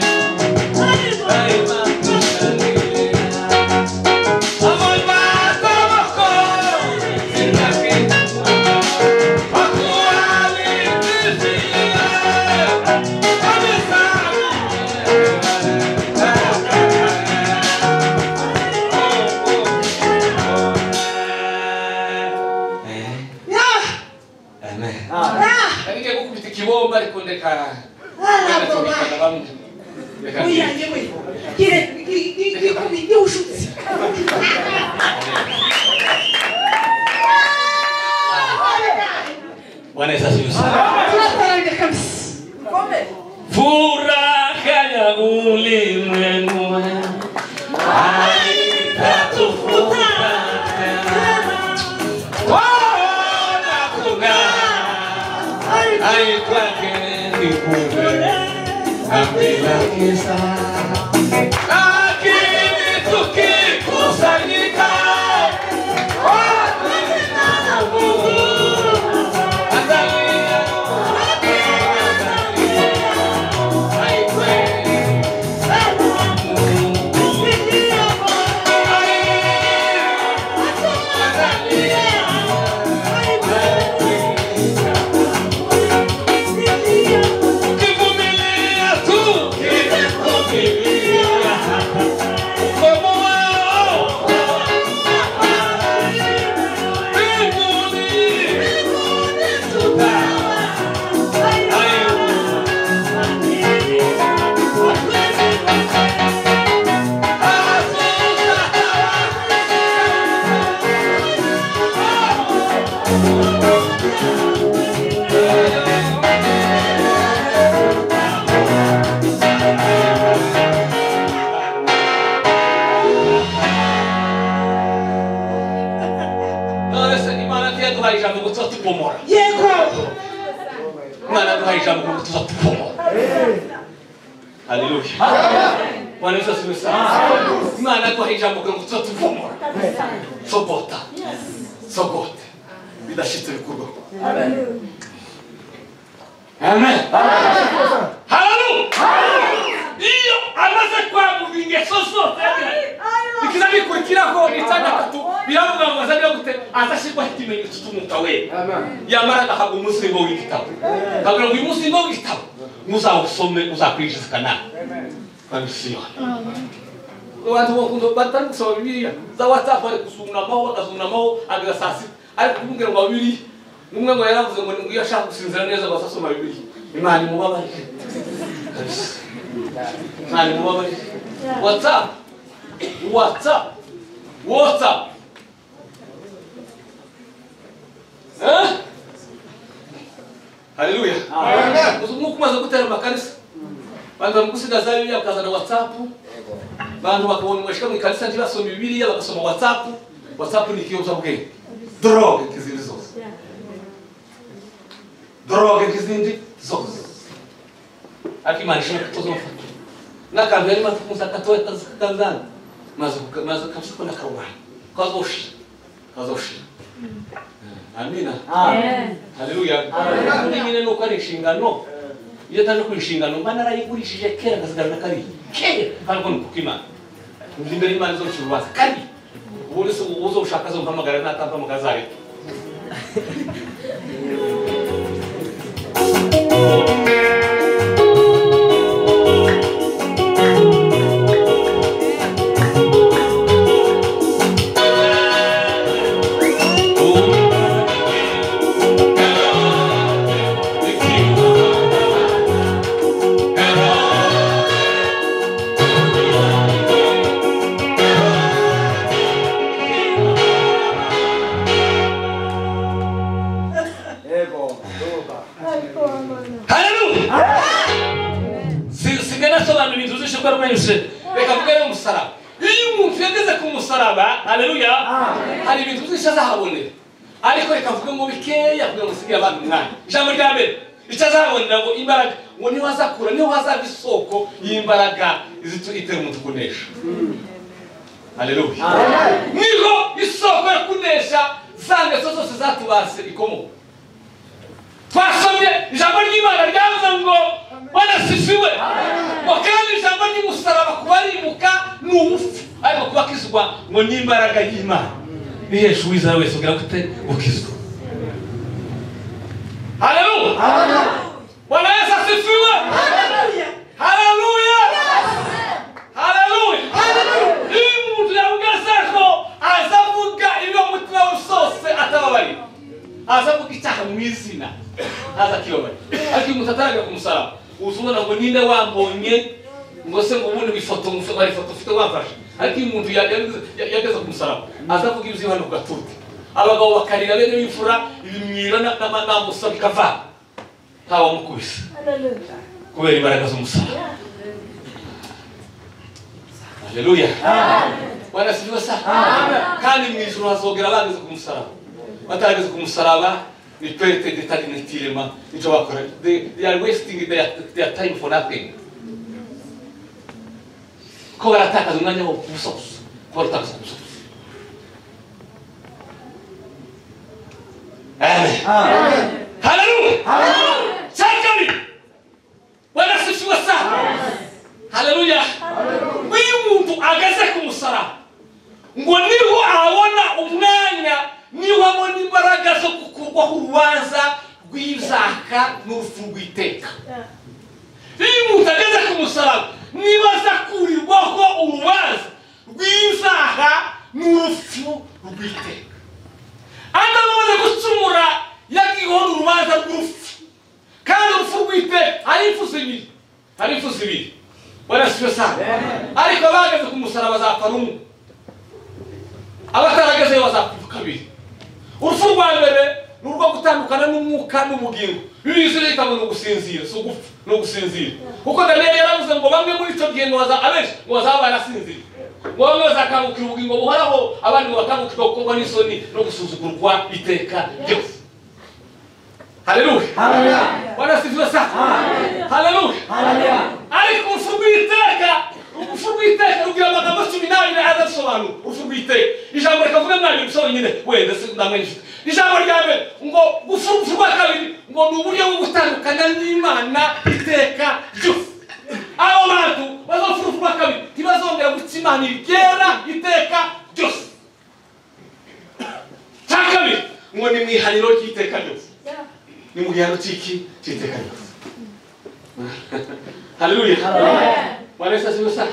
daima kushangilia. Amwambata Mwokozi sitaki kumwala wakuwalinisilia. Amen. Ngiye gukubita ikibomba ariko ndeka. Bwana Yesu asifiwe. Furaha ya ulimwengu haitatufuta wala kung'aa, kwake ni kule bila kisa, lakini tukikusanyika Sogota. Sogote. Bidashitse bikurwa. Amen. Amen. Hallelujah. Iyo amaze kwamuga ingeso zose ikiza bikurikiraho ni gatatu biravuga ngo azajya gute azashirwaho ikimenyetso cy'umwuka we. Yamara agahabwa umuzingo w'igitabo. Kagira ngo uyu muzingo w'igitabo muzawusome uzakwinjiza Kanani. Amen. Abantu bakunda batari gusoma Bibiliya za WhatsApp bari kusunamaho bakasunamaho agera saa sita ariko kumubwira ngo Bibiliya umwe ngo yaravuze ngo iyo ashaka gusinzira neza basasoma Bibiliya. Imana imubabarire. Imana imubabarire. WhatsApp WhatsApp WhatsApp Haleluya. Amen. Nk'uko umaze gutera amakanisa banza mugusiga za Bibiliya bakazana WhatsApp. Bantu bakabona umwashika mu kanisa ntibasoma Bibiliya bagasoma WhatsApp. WhatsApp ni ikiyobyabwenge. Drogue nk'izindi zose. Drogue nk'izindi zose. Ariko Imana ishobora kutuzofata. N'akantu yari maze kumusa gatoya kazana. Maze kabisa ko nakarwanya. Kazoshira. Kazoshira. Amina. Amen. Haleluya. Amen. Nyine nuko ari inshingano. Iyo ataje ku inshingano mba narayigurishije kera ngasigara na kabiri. Kera ariko ni kuko Imana. Nzi imbere y'Imana izoca urubanza kandi ubu se uzoshaka azompamagara natampamagara azareka. Haleluya. Hari ibintu byinshi azahabonera ariko reka mvuge ngo bikeya kugira ngo nsigire abantu umwanya. Ijambo rya mbere icyo azahabonera ngo imbaraga ngo niho azakura niho hazava isoko y'imbaraga itera umuntu kunesha. Haleluya. Niho isoko yo kunesha za ngeso zose zatubase ikomoka. Twasomye ijambo ry'Imana ryavuze ngo banasifiwe ngo kandi ijambo ry'umusaraba kubarimuka ni ubupfu ariko kubakizwa ngo ni imbaraga y'Imana. Ihesha uwizera wese ugira gute gukizwa. Haleluya. Bwana Yesu asifiwe. Haleluya. Haleluya. Iyo umuntu yavuga ko azavuga ibyo umutima we wose atababarira, azavuga icyaha mu izina ntaza kibabarira. Ariko umuntu ataragera ku musaraba uzubona ngo ninde wambonye ngo se ngo ubundi ifoto bari ifoto ufite wamfashe. Ariko iyo umuntu yageze ku musaraba azavuga ibyo hano ku gatuti, abagabo bakarira bene b'imfura ibimwira n'amusa bikava ntawamukubise kubera imbaraga z'umusaraba. Haleluya. Bwana asifiwe sana. Kandi mu ijuru hazogera bageze ku musaraba. Batarageze ku musaraba ni perte d'état inutilement. Icyo bakora, they are wasting their time for nothing. Ko baratakaza umwanya wo kubusa gusa. Ko baratakaza kubusa gusa. Amen. Amen. Haleluya. Haleluya. Cyakabiri. Bwana asifiwe sana. Haleluya. Iyo umuntu ageze ku musaraba ngo niho abona umwanya, niho abona imbaraga zo gukurwaho urubanza rw'ibyaha n'urupfu rw'iteka. Iyo umuntu ageze ku musaraba niba azakurirwaho urubanza rw'ibyaha n'urupfu rw'iteka. Adamu amaze gucumura yagiyeho urubanza rw'urupfu, kandi urupfu rw'iteka ari impfu zibiri, ari impfu zibiri. Bwana asifiwe sana. Ariko abageze ku musaraba bazapfa rumwe, abataragezeyo bazapfa kabiri. Urupfu rwa mbere ni urwo gutandukana n'umwuka n'ubugingo. Bibiliya iravuga ngo gusinzira si ugupfa, ni ugusinzira. Kuko Daniyeli yaravuze ngo bamwe muri icyo gihe ngo abenshi ngo bazaba barasinzira, ngo bamwe bazakangukira ubugingo buhoraho, abandi ngo bakangukirwa gukorwa n'isoni no gusuzugurwa iteka ryose. Haleluya. Bwana asifiwe sana. Haleluya. Ariko urupfu rw'iteka, urupfu rw'iteka rugira amagambo 12 adasobanura. Urupfu rw'iteka, ijambo rikavuga mwabiri gusa wenyine wenda ndamwe. Ijambo rya mbere ngo urupfu rwa kabiri ngo ni uburyo bwo gutandukana n'Imana iteka ryose. Abo bantu bazopfa urupfu rwa kabiri ntibazongera guca Imana iryera iteka ryose. Cya kabiri ngo ni mu ihaniro ry'iteka ryose. Ni mu gihano cy'iki cy'iteka ryose. Haleluya. Bwana Yesu asifiwe sana.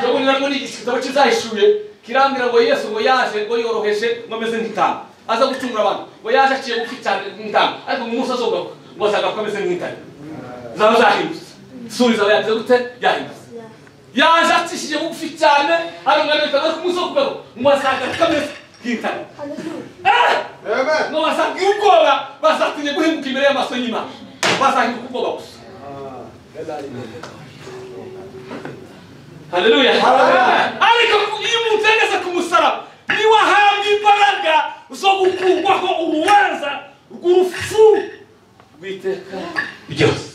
Cyo ngo ni igitabo kizahishuye kirambwira ngo Yesu ngo yaje ngo yoroheje ngo ameze nk'intama aza gucungura abantu, ngo yaje aciye bugufi cyane nk'intama, ariko mu munsi azogaruka ngo azagaruka ameze nk'intare. Zaba zahindutse, isura izaba yagize gute? Yahindutse. Yaje acishije bugufi cyane ari umwana w'intama, ariko umunsi wo kugaruka ngo azagaruka ameze nk'intare. Ngo bazagira ubwoba, bazatinya guhinguka imbere y'amaso y'Imana, bazahinduka ubwoba gusa. Haleluya. Ariko iyo umuntu yageze ku musaraba niwe ahabwa imbaraga zo gukurwaho urubanza rw'urupfu rw'iteka ryose.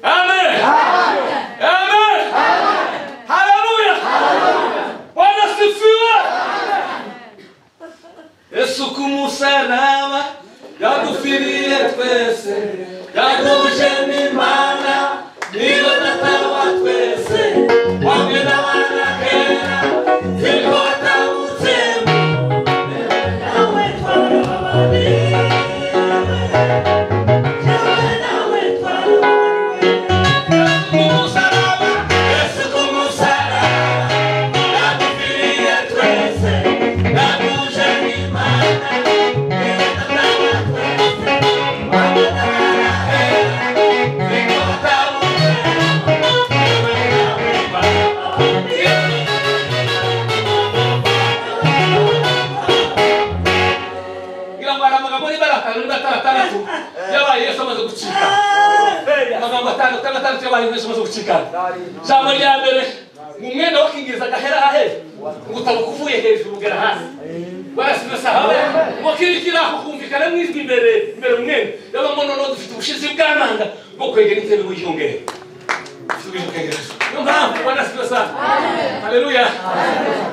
Amen. Amen. Haleluya. Bwana asifiwe. Yesu ku musaraba yadupfiriye twese, yaduje n'Imana niwe Data wa twese, wamwe n'abana kera niko watabutsemo nawe twarababariwe, jewe nawe twarababariwe. Ku musaraba, Yesu ku musaraba yadupfiriye twese, yaduje n'Imana niwe Data wa twese, wamwe n'abana kera niko watabutsemo jewe nawe twarababariwe. Ngira ngo hari amagambo niba ari atanu niba atari atandatu yabaye Yesu amaze gucika. Amagambo atanu cyangwa atandatu yabaye Yesu amaze gucika. Ijambo rya mbere mu mwenda wakingiriza agahera ahe ngo utabuka uvuye hejuru ugera hasi. Bwana asifiwe sana. Ngo kirikira kumvikana mu ijwi imbere imbere mu mwenda. Yaba noneho dufite ubushizi bw'amanga bwo kwegera intebe w'iyongere. Dufite ubushizi bw'amanga. Niyo mpamvu Bwana asifiwe sana. Haleluya.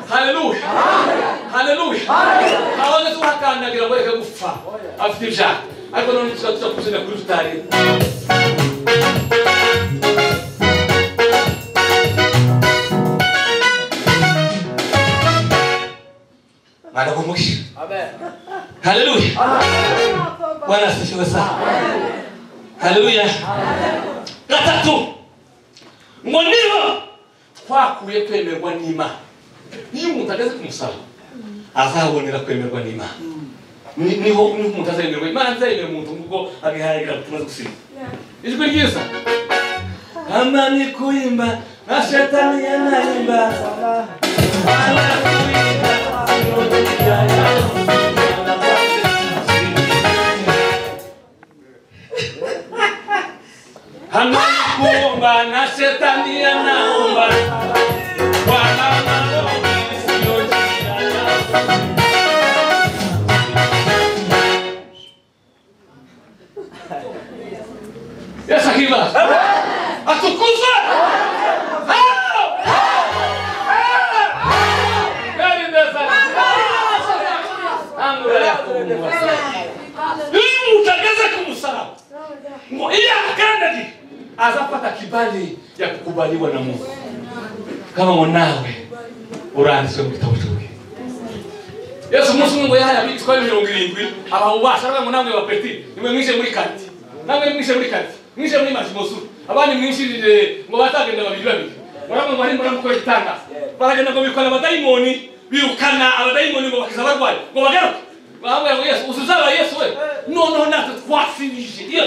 Haleluya. Haleluya. Ntawe tuhakandagira ngo reke gupfa afite ibyaha. Ariko none tuza kubyina kuri rutari. Bwana kumugisha. Haleluya. Bwana asifiwe sana. Haleluya. Gatatu ngo niba twakuye kwemerwa n'Imana, niyo umuntu ageze ku musaraba azabonera kwemerwa n'Imana. Niho umuntu azemerwa Imana nzayemera umuntu ubwo abihagira tumaze gusiba ijwi ryiza kama ni kuimba na shetani yanaimba wala kuimba kama ni kuomba na shetani yanaomba wala maombi sio njia. Yesu akiba. Atukuzwe. Iyo utageze ku musaraba ngo iyo akandagi azapata kibali ya kukubaliwa na Mungu kama ngo nawe uranditswe mu gitabo cy'ubugingo. Yesu umunsi umwe ngo yahaye abigishwa be 70 abaha ububasha aravuga ngo namwe bapeti nimwe mwishe muri kati namwe mwishe muri kati mwishe muri majimosu abandi mwishirire ngo batagenda babiri babiri muramwe mwari muramukora igitangaza baragenda ngo bikora abadayimoni birukana abadayimoni ngo bakiza abarwayi ngo bagaruke bahamwe ngo Yesu uzuzaba Yesu we noneho natwe twasibije iyo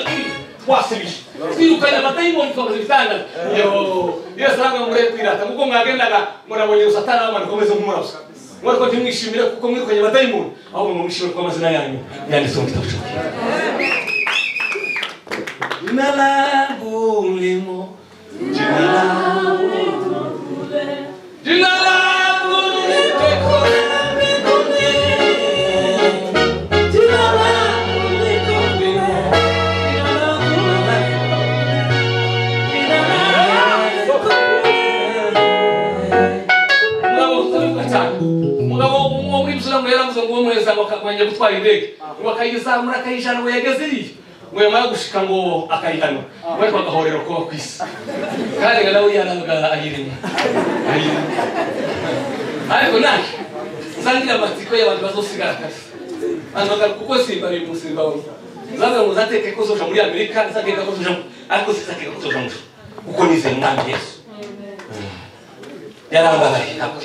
twasibije twirukanye abadayimoni twakoze ibitangaza. Yo Yesu aravuga ngo mureke kwirata kuko mwagendaga murabonye Satani abamanuka mumeze nk'umurabyo mwariko ntimwishimire kuko mwirukanye abadayimoni ahubwo mwishimire kuko amazina yanyu yanditswe mu gitabo cy'ubugingo. Jina langu limo, jina langu liko kule, jina langu liko kule mbinguni, jina langu liko kule, jina langu liko kule, jina langu liko kule. Mugabo utabivuga cyane, mugabo umwe muri Muzirango yaravuze ngo uwo muheza ngo akagwanya gutwara indege, ngo akayizamura akayijana ngo yageze iriya. Ngo yamara gushika ngo akayihanwa ngo ariko agahorera kuba ku isi kandi ngo nawe yarabaga ayirimo ariko nanjye nzangira amatsiko y'abantu bazosigara kabisa abantu kuko simba biri musimba we nzavuga ngo nzateke ko zoja muri Amerika nzateka ko zoja ariko sinzateka ko zoja mu ijuru kuko nizeye umwami Yesu yarambabariye ntabwo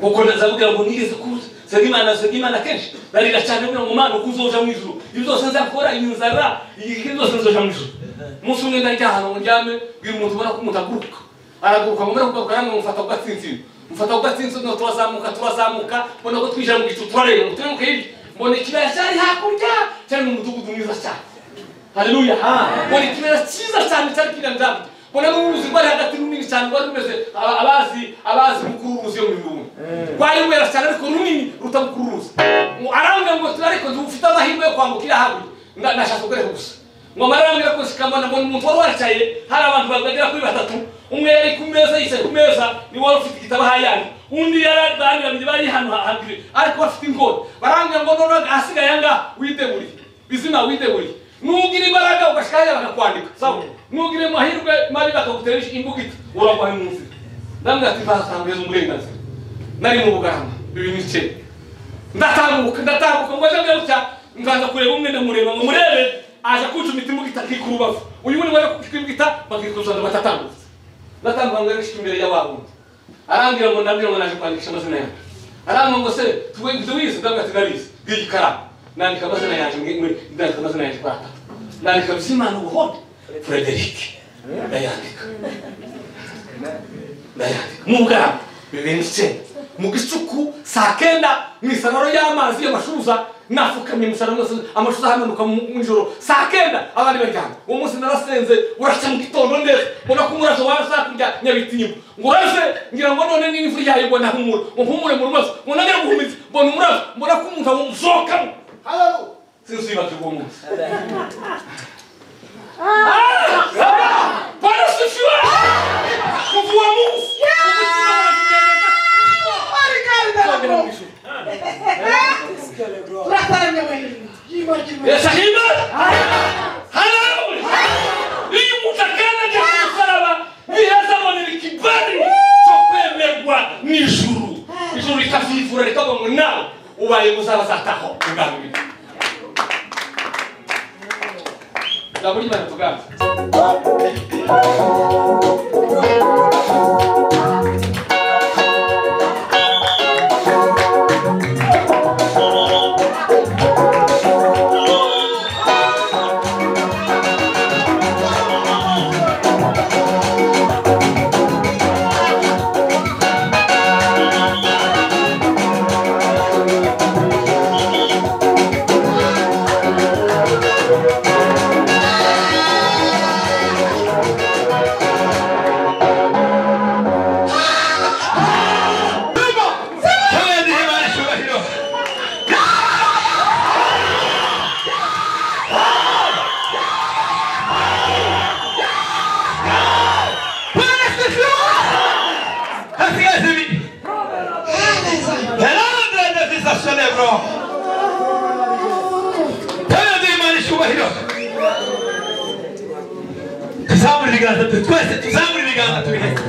kuko nzavuga ngo nigeze kuza senga Imana kenshi narira cyane ngo Mana uko uzoja mu ijuru ibyo byose nzakora inzara ibyo byose nzoja mu ijuru. Umunsi umwe ndarya ahantu ngo ndyame bwira umuntu ubona ko umuntu aguruka araguruka ngo mbere kugaruka namwe mufata ku gatsintsino mufata ku gatsintsino turazamuka mbona ko twinjira mu gicu turarenga turenguka hirya mbona ikibaya cyari hakurya cyari mu mudugudu mwiza cyane. Haleluya. Mbona ikibaya cyiza cyane cyari kiri hakurya mbona n'uruzi rwari hagati runini cyane rwari rumeze abazi mukuru uruzi yo mu Burundi rwari rwera cyane ariko runini ruta mukuru uruzi arambwira ngo ariko ufite amahirwe yo kwambukira hakurya nashaka kukwereka gusa ngo marambwira ko sikambona mbona umuntu wari waricaye hari abantu bagera kuri batatu umwe yari ku meza yicaye ku meza ni wari ufite igitabo hayandi undi yari babiri bari hano hambere ariko bafite inkoni barambwira ngo none asigaye anga witeguriye bizima witeguriye nugira imbaraga ugashikaya bakakwandika sawa nugira amahirwe mabi bakagutera imbugita uragwa mu nzira ndamubwira ati basangiza umurenganzira nari mu Bugarama 2009 ndatambuka ngo aje gutya nganza kureba umwe ndamureba ngo murebe aje kuncumita imbugita akikurubavu uyu wundi wari kukimbugita bakikuzana batatambutse ndatambuka ngo nshika imbere y'ababundi arambwira ngo ndabwira ngo naje kwandikisha amazina yanjye arambwira ngo se tuwize ndamubwira ati ndabizi ngiyi ikaramu nandika amazina yanjye ndandika amazina yanjye kuri atatu nandika Bizimana Buhonde Frederic ndayandika mu Bugarama 2009 mu gicuku saa 9 mu isararo y'amazi y'amashuza nafukamye umusaruro amashuza hamanuka mu ijoro saa 9 abandi baryamye uwo munsi narasenze uracya mu gitondo neza mbona ko umurazo waza kurya Nyabitimbo ngo uraze ngira ngo none n'imvura yayigwa ndahumura ngo mpumure mu rumazo ngo nongere guhumiza mbona umurazo mbona ko umuntu awusohokamo. Haleluya. Sinzibagirwa uwo munsi. Bwana asifiwe. Kuva uwo munsi Yesu ahimbawe. Haleluya. Iyo umuntu akandagiye ku musaraba ntihazabonera ikibari cyo kwemerwa n'ijuru ijuru rikavivura rikavuga ngo nawe ubaye muzabazataho ubwami. Ndabona Imana tuganze. Tuzamura ibiganza twese, tuzamura ibiganza tubiheze.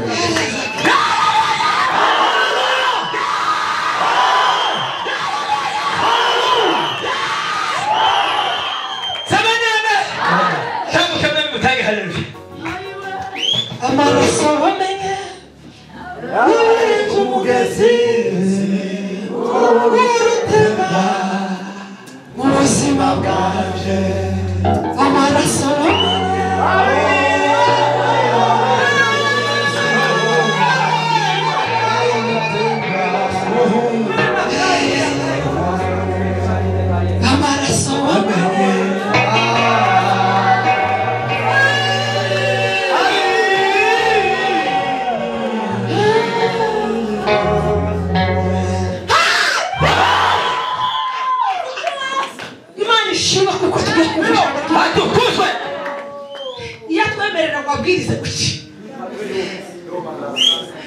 Amaraso wamenye umugezi urutemba mu buzima bwanje. Amaraso amaraso wamenye. Wabwirize kuki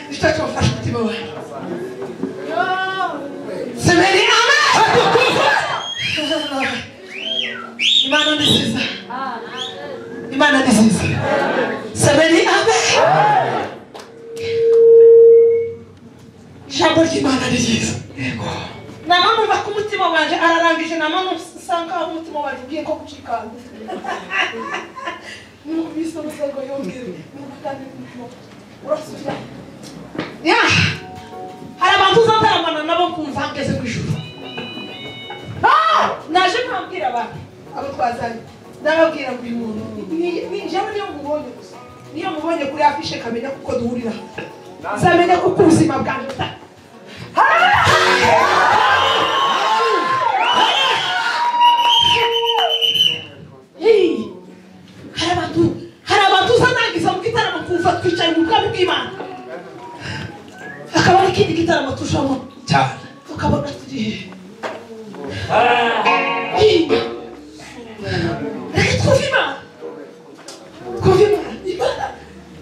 nicyo cyofasha umutima wawe. Semeri amen. Imana ni nziza, Imana ni nziza. Semeri amen. Ijambo ry'Imana ni ryiza. Nama numva ko umutima wanje ararangije, nama nsanga umutima wanje ugiye ko gucikana. Numvise umusago yongere numva urasubira. Ya hari abantu uzataramana nabo kumva ngeze ku ijuru. Naje nkabwira abantu abo twazanye, ndababwira ngo uyu muntu ni jewe niyo mubonye gusa, niyo mubonye kuri afishe kamenya kuko duhurira, nzamenya kuko ubuzima bwanjye buta. Hari abantu uzanangiza mu gitaramo kumva twicaye mu bwami bw'Imana, hakaba n'ikindi gitaramo tujamo cyane tukabona turi reka twumve Imana, twumve Imana, Imana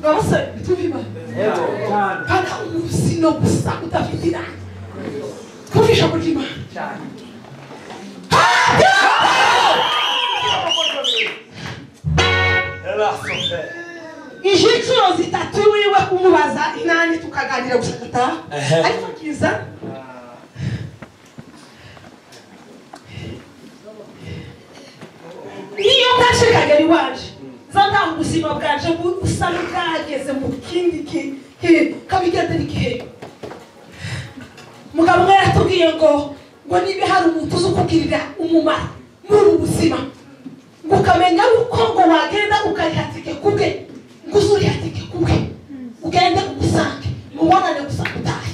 babasore twumve Imana pana umusino gusa udafite irangi, twumve ijambo ry'Imana. Inshuro zitatu wiwe kumubaza inani tukaganira gusa gataha, ariko kiza niyo ntashe kagera iwaje nzataha ubuzima bwanje busa n'ubwageze mu kindi kabigendera igihe. Mugabo umwe yaratubwiye ngo niba hari umuntu uzi ukugirira umumaro muri ubu buzima, ngo ukamenya uko ngo wagenda ukariha tike kubwe, ngo uze uriha tike kubwe ugende umusange mubonane gusa utahe.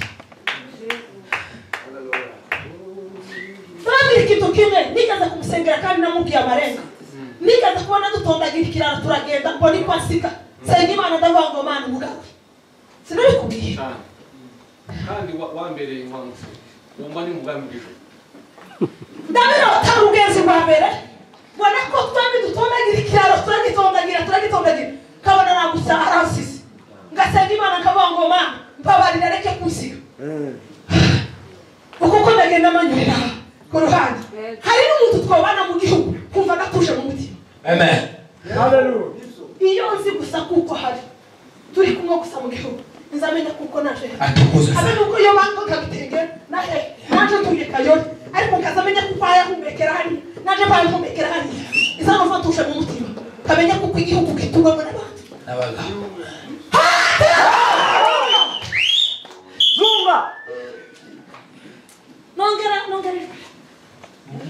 Ndababwira ikintu kimwe, nigeze kumusengera kandi namubwiye amarenga, nigeze kubona dutondagira ikiraro turagenda mbona iko asiga, nsenga Imana ndavuga ngo Mana umugabo sinabikubwiye kandi wambereye inkwamutse wumva ni mu bwami bw'ijuru. Ndabirota urugenzi rwa mbere mbona ko twembi dutondagira ikiraro turagitondagira turagitondagira, kabona nagusa aransize, ngasenga Imana nkavuga ngo Mana mbabarira reke kunsiga, kuko ndagenda manyurira ku ruhande. Hari n'umuntu twabana mu gihugu kumva natuje mu mutima. Amen. Iyo nzi gusa kuko hari turi kumwe gusa mu gihugu, nzamenya kuko naje habe nuko iyo bango nkabitenge nahe naje ntuye Kayori, ariko nkazamenya kuko ayahumekera hari naje mbaye mpumekera hari, izanova tuje mu mutima kamenya kuko igihugu gituwemo n'abantu n'abagabo. Zumba nongera nongera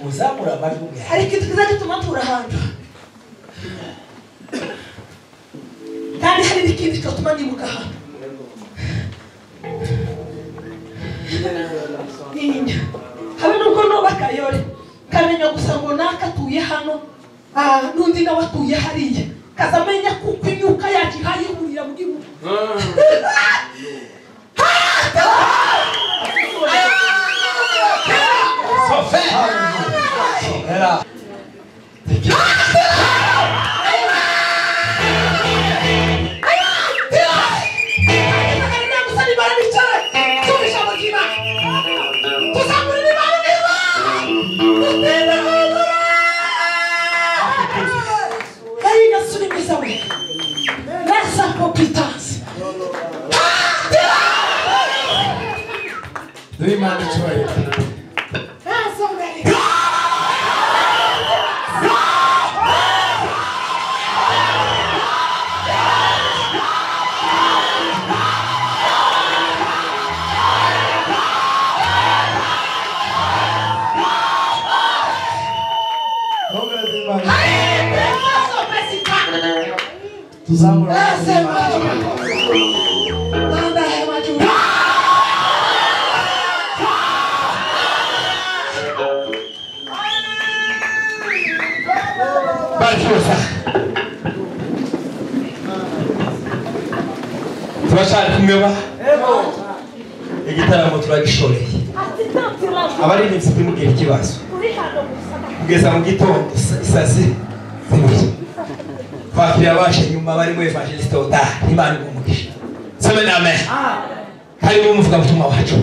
muzamura amajwi. Hari ikintu kiza gituma ntura ahantu, kandi hari n'ikindi cyotuma nimuka ahantu. Habe nubwo noba Kayore kamenya gusa ngo nakatuye hano n'undi nawe atuye hariya, kazamenya kuko imyuka yacu ihayihurira mu gihugu. Imana. Tuzamura turashaka kumweba igitaramo turagishoreye abaririmbyi ntimugire ikibazo kugeza mu gitondo isazi zibiri twakira abashe nyuma barimo evangeliste Oda Imana igumugisha seme amen. Karibu umuvugabutumwa wacu.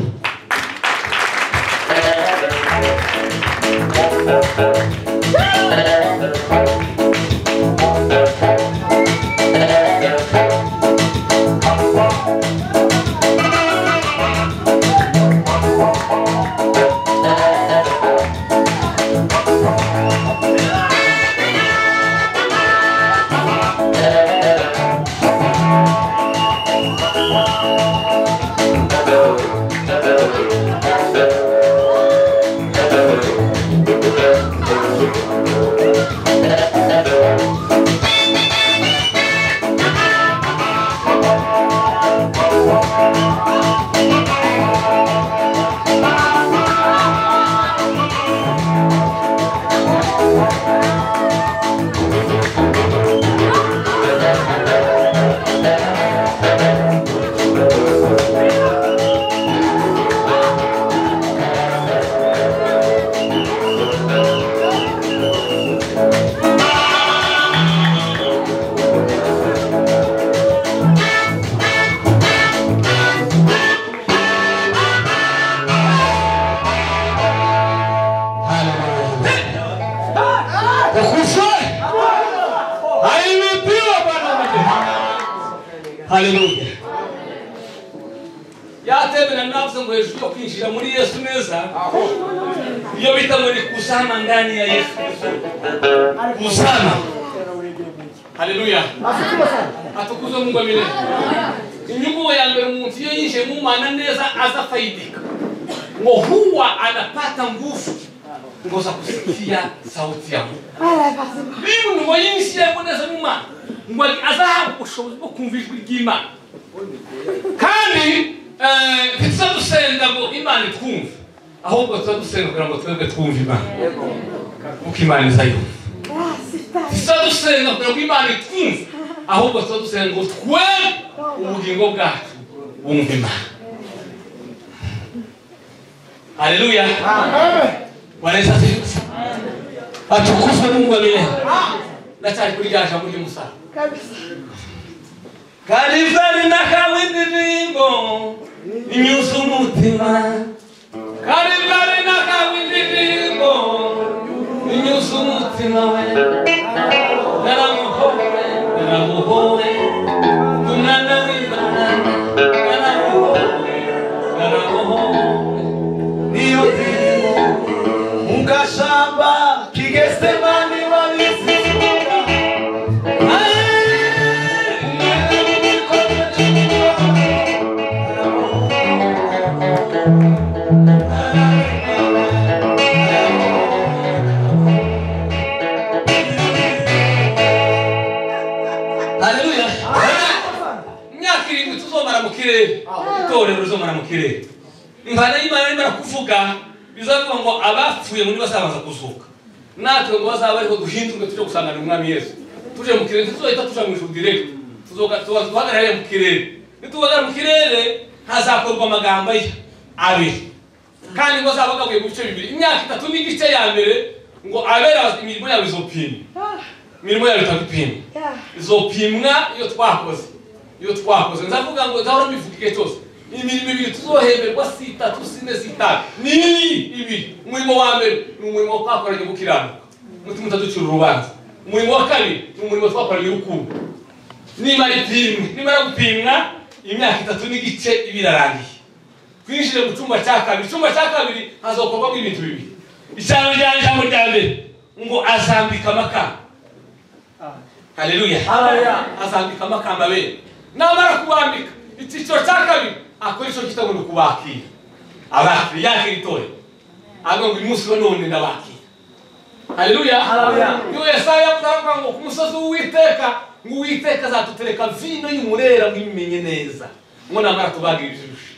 Haleluya. Yatebera nafsi ngo hejuru yo kwinjira muri Yesu neza. Iyo bita muri kuzama ndani ya Yesu. Kuzama. Haleluya. Atukuzwe Mungu milele. Inyungu ya mbere umuntu iyo yinjiye mu Mana neza azafaidika. Ngo huwa anapata nguvu ngo za kusikia sauti ya Mungu. Iyo ngo yinjiye neza mu Mana ngo azahabwa ubushobozi bwo kumva ijwi ry'Imana. Kandi ntituzadusenga ngo Imana itwumve, ahubwo tuzadusenga kugira ngo twebwe twumve Imana, kuko Imana izayumva. Ntituzadusenga kugira ngo Imana itwumve, ahubwo tuzadusenga ngo twebwe ubugingo bwacu bumve Imana. Haleluya. Bwana Yesu asifiwe. Atukuzwe Mungu wa milele. Ndacyari kuri rya jambo ry'umusaraba. Kalifari na kawindirimbo inyuze umutima. Kalifari na kawindirimbo inyuze umutima we. Naramuhowe, naramuhowe, umwana w'Imana. Naramuhowe, naramuhowe. Niyo ndirimbo mu gashamba k'Igetsemani wabisiga. Haleluya. Imyaka irindwi tuzomara mu kirere, itorero rizomara mu kirere. Imvana y'Imana nimara kuvuga bizavuga ngo abapfuye muri bazabanza kuzuka, natwe ngo bazaba ariko duhindurwe tuje gusanganira Umwami Yesu. Tuje mu kirere, tuzohita tuja mu ijuru direct. Tuzohagarara mu kirere. Nituhagarara mu kirere hazakorwa amagambo abiri, kandi ngo azaba agabuye mu bice bibiri. Imyaka itatu n'igice ya mbere ngo abera imirimo yabo izopimwa, imirimo yabo itagupimwa, izopimwa iyo twakoze, iyo twakoze. Nzavuga ngo nzahora mbivuga igihe cyose, imirimo ibiri tuzohemberwa si itatu, si ine, si itanu, ni ibiri. Umurimo wa mbere ni umurimo twakoranye gukiranuka, umutima utaducira urubanza. Umurimo wa kabiri ni umurimo twakoranye urukundo. Nimara ipimwe, nimara gupimwa imyaka itatu n'igice ibirarangiye, twinjire mu cyumba cya kabiri. Icyumba cya kabiri hazokorwamo ibintu bibiri. Ijambo rya ijambo rya mbere ngo azambika amakamba. Haleluya. Azambika amakamba abera. Namara kubambika, icyiciro cya kabiri akora icyo kita ngo ni ukubakira. Abakira yakira itorero. Avuga ngo uyu munsi wa none ndabakira. Haleluya. Niyo Yesaya yavuga ngo ku musozi w'Uwiteka, ngo Uwiteka azatutereka vino y'umurera ngo ibimenye neza, ngo namara tubaga ibijisho.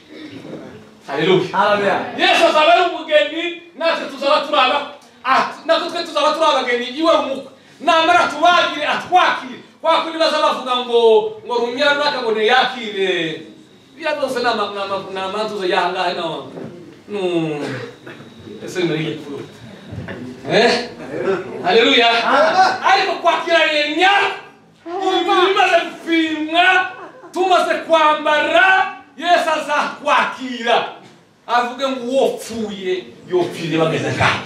Haleluya. Yesu azaba ari umugeni, natwe tuzaba turaba, natwe twe tuzaba turi abageni iwe umukwe. Namara tubagire atwakire. Kwa kundi baza bavuga ngo rumya runaka ngo ntiyakire. Biriya byose ni amantuzo y'ahangaha no. Ese ni kuruta. Haleluya. Ariko kwakira yenya bimaze gupimwa, tumaze kwambara, Yesu azakwakira avuge ngo uwopfuye yopfire bageze ngaho.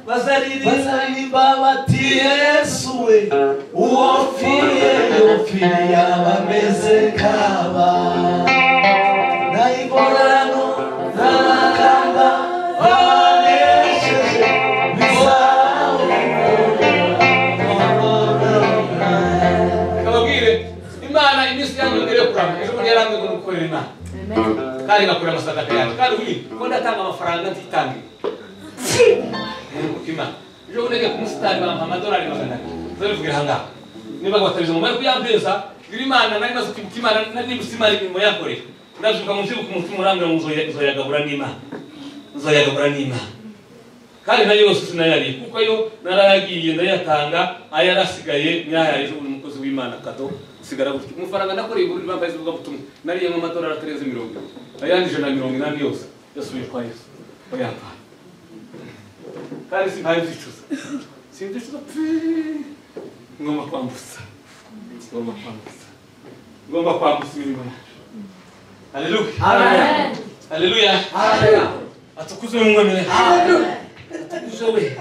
Bazaririmba bati Yesu we uwopfuye yopfire abameze kaba nayigorano n'amakamba banesheje kababwire Imana iminsi yanyu mbere yo kurama ejo bundi yarambwiye ngo nukorere Imana kandi ngakora amasadaka yanjye kandi ubu ko ndatanga amafaranga ntitangiye Imana ejo bundi nagiye ku musitari bampa amadolari 200 nzabivugira aha ngaha niba batabize mu mari kuyampeza Imana nari maze kwibuka Imana nari nibutse Imana imirimo yankoreye ndabyuka mu mvyibuka umutima urambwira ngo nzoyagabura n'Imana nzoyagabura n'Imana kandi nayo yose sinayariye kuko yo narayagiye ndayatanga ayarasigaye nyayaye ejo bundi umukozi w'Imana kado sigara gutyo umufaranga nakoreye Burundi bambaye ivuga butumwa nariyemo amadolari atarenze 70 ayandi 180 yose yasubiye kwa Yesu oyampaye kandi simpaye nzicuza sinzicuza ngomba kwambutsa ngomba kwambutsa ngomba kwambutsa imirimo yacu. Haleluya. Amen. Haleluya. Amen. Atukuzwe Mungu milele. Haleluya. Atukuzwe we.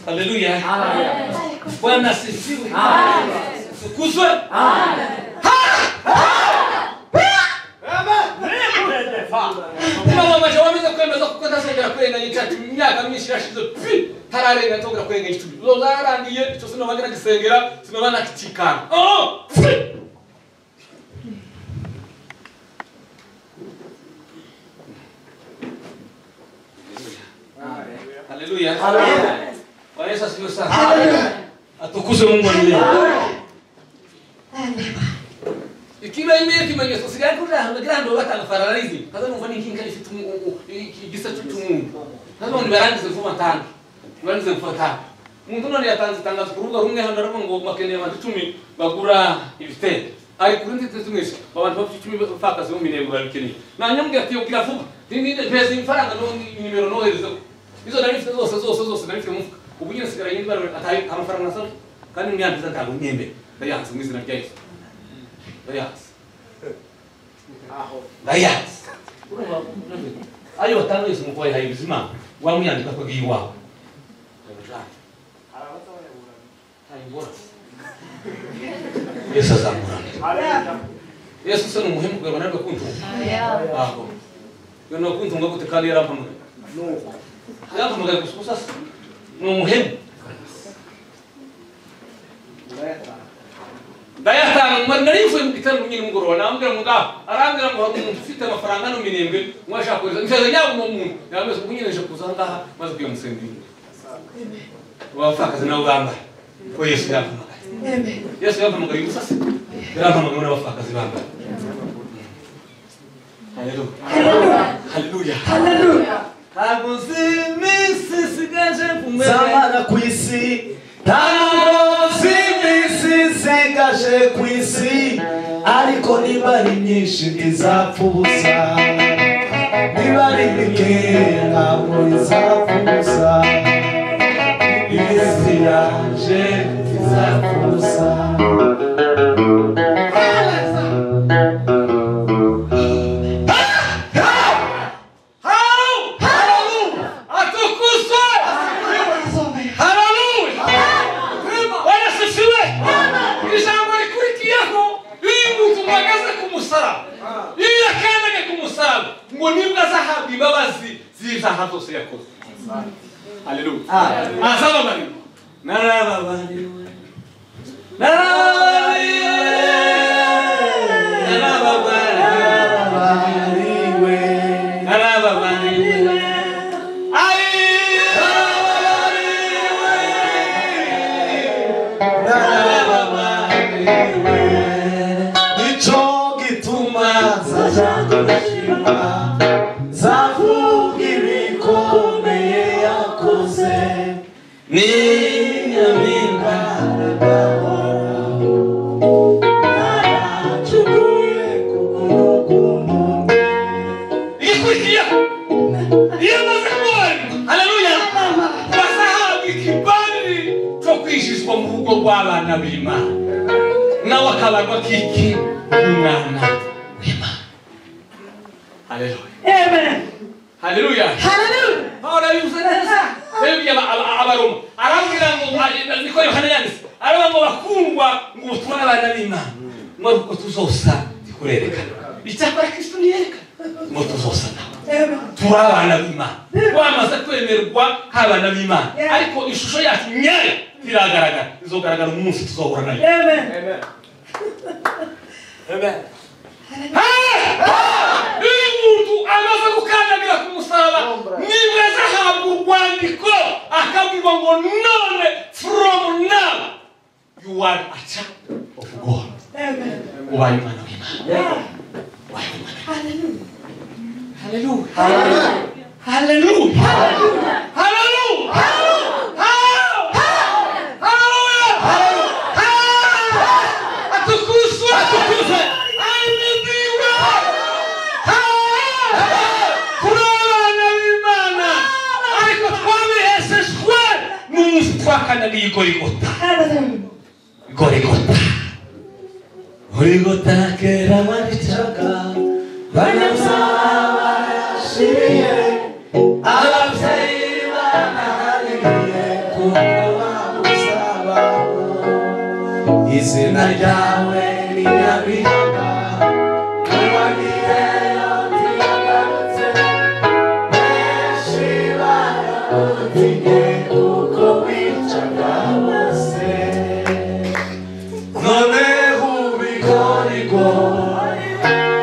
Haleluya. Amen. Bwana asifiwe. Amen. Atukuzwe. Amen. Amen. Mama wameze kwemeza kuko ntazongera kurenga icacu imyaka myinshi irashize pi tararenga ntongera kurenga icumi. Uzozarangiye ico sinobagera gisengera sinobana kitikana. Oh! Haleluya. Haleluya. Bwana Yesu asifiwe sana. Haleluya. Atukuzwe Mungu milele. Ikiba imeye kimenyetso sigaye kuri ahantu grando batanga fararizi kaza numva ni kinka ifite igisa cy'umuntu kaza none barangize vuba ntange barangize vuba ntange umuntu none yatanze itangazo ku rubuga rumwe hano aravuga ngo bakeneye abantu 10 bagura ibitenge ari kuri ndetse tumwese abantu bafite 10 bafakaze mu mirembo babikeneye nanyambwira ati yogira vuba ndinde pesa imfaranga no nimero nohereza izo nari mfite zose zose zose nari mfite mu mufuka ubu nyine sigaranye n'ibara atayi amafaranga nasabye kandi myandiza ntabwo nyembe ndayanze mu izina rya Yesu ndayanze aho ndayanze urumva ayo batanga Yesu mu kwayihaye ubuzima wamuyandika ko agiye iwawe Yesu azamuramira Yesu se ni umuhemu kugira ngo ananirwe kuntunga aho yo kuntunga gute kandi yarampamagaye yarampamagaye gusa gusa ni umuhemu ndayatanga nari mvuye mu giterane nyine mugoroba namubwira ngo ngaho arambwira ngo hari umuntu ufite amafaranga no mirembe ngo ashaka kohereza nshaka nyabo uwo muntu yameze ubu nyine nje kuza ngaha maze kuya musengera abapfakazi nabo bambaye ko Yesu yampamagaye Yesu yampamagaye gusa se yarampamagaye n'abapfakazi bambaye. Haleluya. Haleluya. Haleluya. Ntabwo nzi iminsi isigaje kumwe zamara ku isi ntabwo nzi iminsi isigaje ku isi ariko niba ari myinshi ntizapfa ubusa niba ari mike ntabwo izapfa ubusa iminsi yanje ntizapfa ubusa. Ngo nibwo azahabwa imbabazi z'ibyaha zose yakoze. Haleluya. Azababariwe. Narababariwe. Narababariwe. Narababariwe. Nzashima nzavuga ibikomeye yakoze ni nyampinga aragahoraho naracumuye kubw'urukundo Igikurikiyeho iyo amaze kubabarirwa, haleluya, bazahabwa ikibari cyo kwinjizwa mu rugo rw'abana b'Imana, nawe akabarwa kiki umwana w'Imana. Haleluya. Amen. Haleluya. Hallelujah. Pawulo abivuze neza. Yabibwiye Abaroma, arababwira ngo, niko Yohana yanditse, aravuga ngo bakundwa, ngo ubu turi abana b'Imana, ngo ariko tuzosa ntikurerekana, icyakora Kristo niyerekana ngo tuzosa nawe. Amen. Turi abana b'Imana, twamaze kwemerwa nk'abana b'Imana, ariko ishusho yacu nyayo ntiragaragara, izogaragara umunsi tuzohura nayo. Amen. Iyo umuntu amaze gukandagira ku musaraba, nibwo azahabwa urwandiko akabwirwa ngo none from now you are a child of God. Amen. Ubaye umwana w'Imana. Yeah. Ubaye umwana. Hallelujah. Haleluya. Haleluya. Haleluya. Haleluya. Atukuzwe. Atukuzwe. Ahimidiwe. Turi abana b'Imana, ariko twabiheshejwe n'umunsi twakandagiye Igorigota. Hallelujah. Igorigota. Gorigota kera waricaga banyabyaha barashiriye ababyeyi barahariye kuko babuze ababo izina ryawe ni nyabiyaga n'uwagiyeyo ntiyagarutse benshi baragutinye kuko wicaga bose none ubigorigo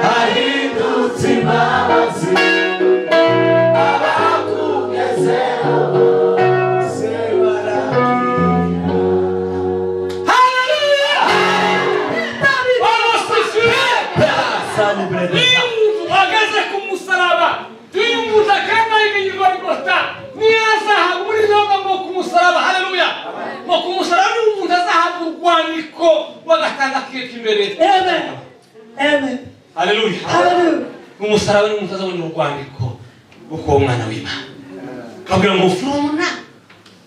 hahindutse imbabazi abakugezeho bose barabwira. Haleluya. Barasisiwe. Iyo umuntu ahagaze ku musaraba, iyo umuntu akandagira Igorigota, niyo azahabwa muri roga ngo ku musaraba, haleluya, ngo ku musaraba niyo umuntu azahabwa urwandiko rw'agatanga kiwe k'imbere. Amen. Amen. Haleluya. Hallelujah. Umusaraba niwo umuntu azabona urwandiko rwo kuba umwana w'Imana, kabwira ngo from now,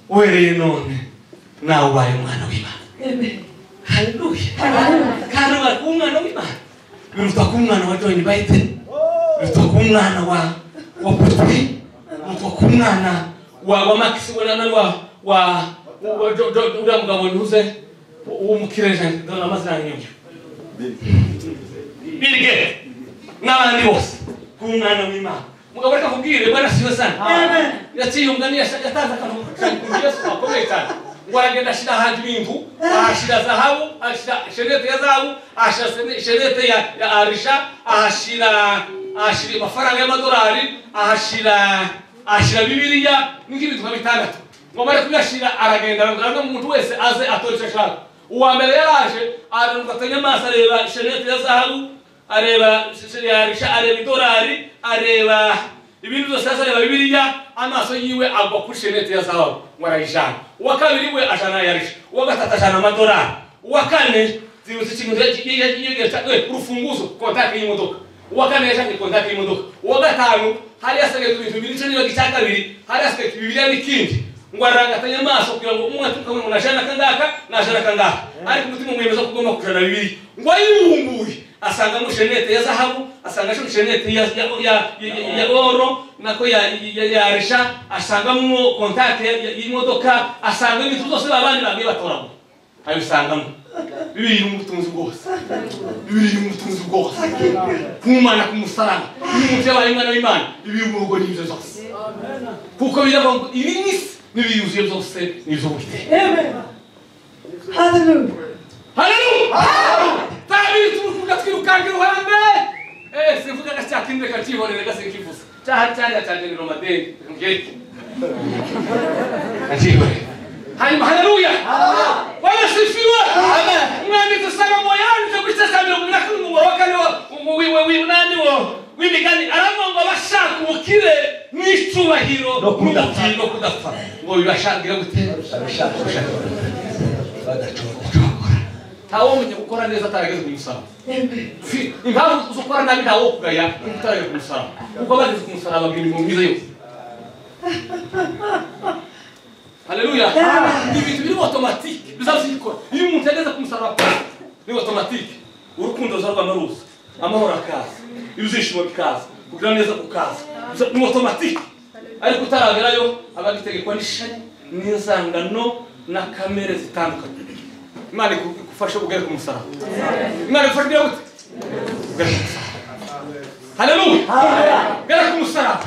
uhereye none nawe ubaye umwana w'Imana. Amen. Haleluya. Hallelujah. Kandi ubaye kuba umwana w'Imana biruta kuba umwana wa John Biden, biruta kuba umwana wa Putin, biruta kuba umwana wa Max wa wa wa wa uriya mugabo ntuze w'umukire, ndabona amazina yanjye, Bill Gates n'abandi bose, kuba umwana w'Imana. Mugabo reka kubwire bwana siwe sana. Amen. Yaciye umugani, yatanze akantu kuri Yesu gakomeye cyane, ngo aragenda ashyira ahantu ibintu, ahashyira zahabu, ahashyira shenete ya zahabu, ahashyira shenete ya arisha, ahashyira amafaranga y'amadolari, ahashyira bibiliya n'ibindi nka bitandatu. Ngo amare kuyashyira aragenda aravuga umuntu wese aze atore icyo ashaka. Uwa mbere yaraje arafatanya amaso, areba shenete ya zahabu, areba ya arisha, areba idolari, areba ibintu byose, areba bibiliya, amaso yiwe agwa kuri shenete ya zahabu ngo arayijana. Uwa kabiri we ajana ya arisha, uwa gatatu ajana amadolari, uwa kane zibutse ikintu urufunguzo kontake y'imodoka, uwa kane yashaka kontake y'imodoka, uwa gatanu hari hasigaye ibintu bibiri, icyo niba icya kabiri hari hasigaye bibiliya n'ikindi, ngo arangatanya amaso kugira ngo umwe aturuka ngo najana akangaka najana akangaka, ariko umutima umwemeza ko ugomba kujana bibiliya, ngo ayibumbuye asangamo shenete ya zahabu, asangamo shenete ya oro nako ya arisha, asangamo kontake y'imodoka, asangamo ibintu byose babandi bagiye batoramo, abisangamo. Bibiliya n'ubutunzi bwose, Bibiliya n'ubutunzi bwose, kumana ku musaraba, iyo umuntu yabaye umwana w'Imana, ibiri mu rugo n'ibyo byose, kuko biravuga ngo ibi n'isi n'ibiyuzuye byose ni iby'Uwiteka. Amen. Hallelujah. Haleluya. Tabiri turukuga twirukanga iruhande. Simvuga gacyakindi reka cyihorere gasinkivuze. Cyaha cyariya cya Romadeni ngeke. Cyihorere. Hanyuma haleluya. Bwana sifiwe. Amen. Umwanditsi Salomo yanditse ku gice cya 44 umurongo wa kane w'imigani aravuga ngo abashaka ubukire n'icyubahiro no kudapfa ngo bibashangira gute badacogora. Ntawe gukora neza atarageze ku musaraba. Impamvu zo gukora nabi ntawe kugaya utarageze ku musaraba, kuko bageze ku musaraba bagira imirimo myiza yose. Haleluya. Ni ibintu biri automatique bizazikora. Iyo umuntu yageze ku musaraba ni automatique, urukundo ruzarwa ruza, amahoro akaza, ibyishimo bikaza, kugira neza kukaza, ni automatique. Ariko utaragerayo abagitegekwa n'ishari n'inzangano na kamere zitandukanye. Imana igufashe kugera ku musaraba. Imana igufashe kugera gute? Kugera ku musaraba. Haleluya. Kugera ku musaraba.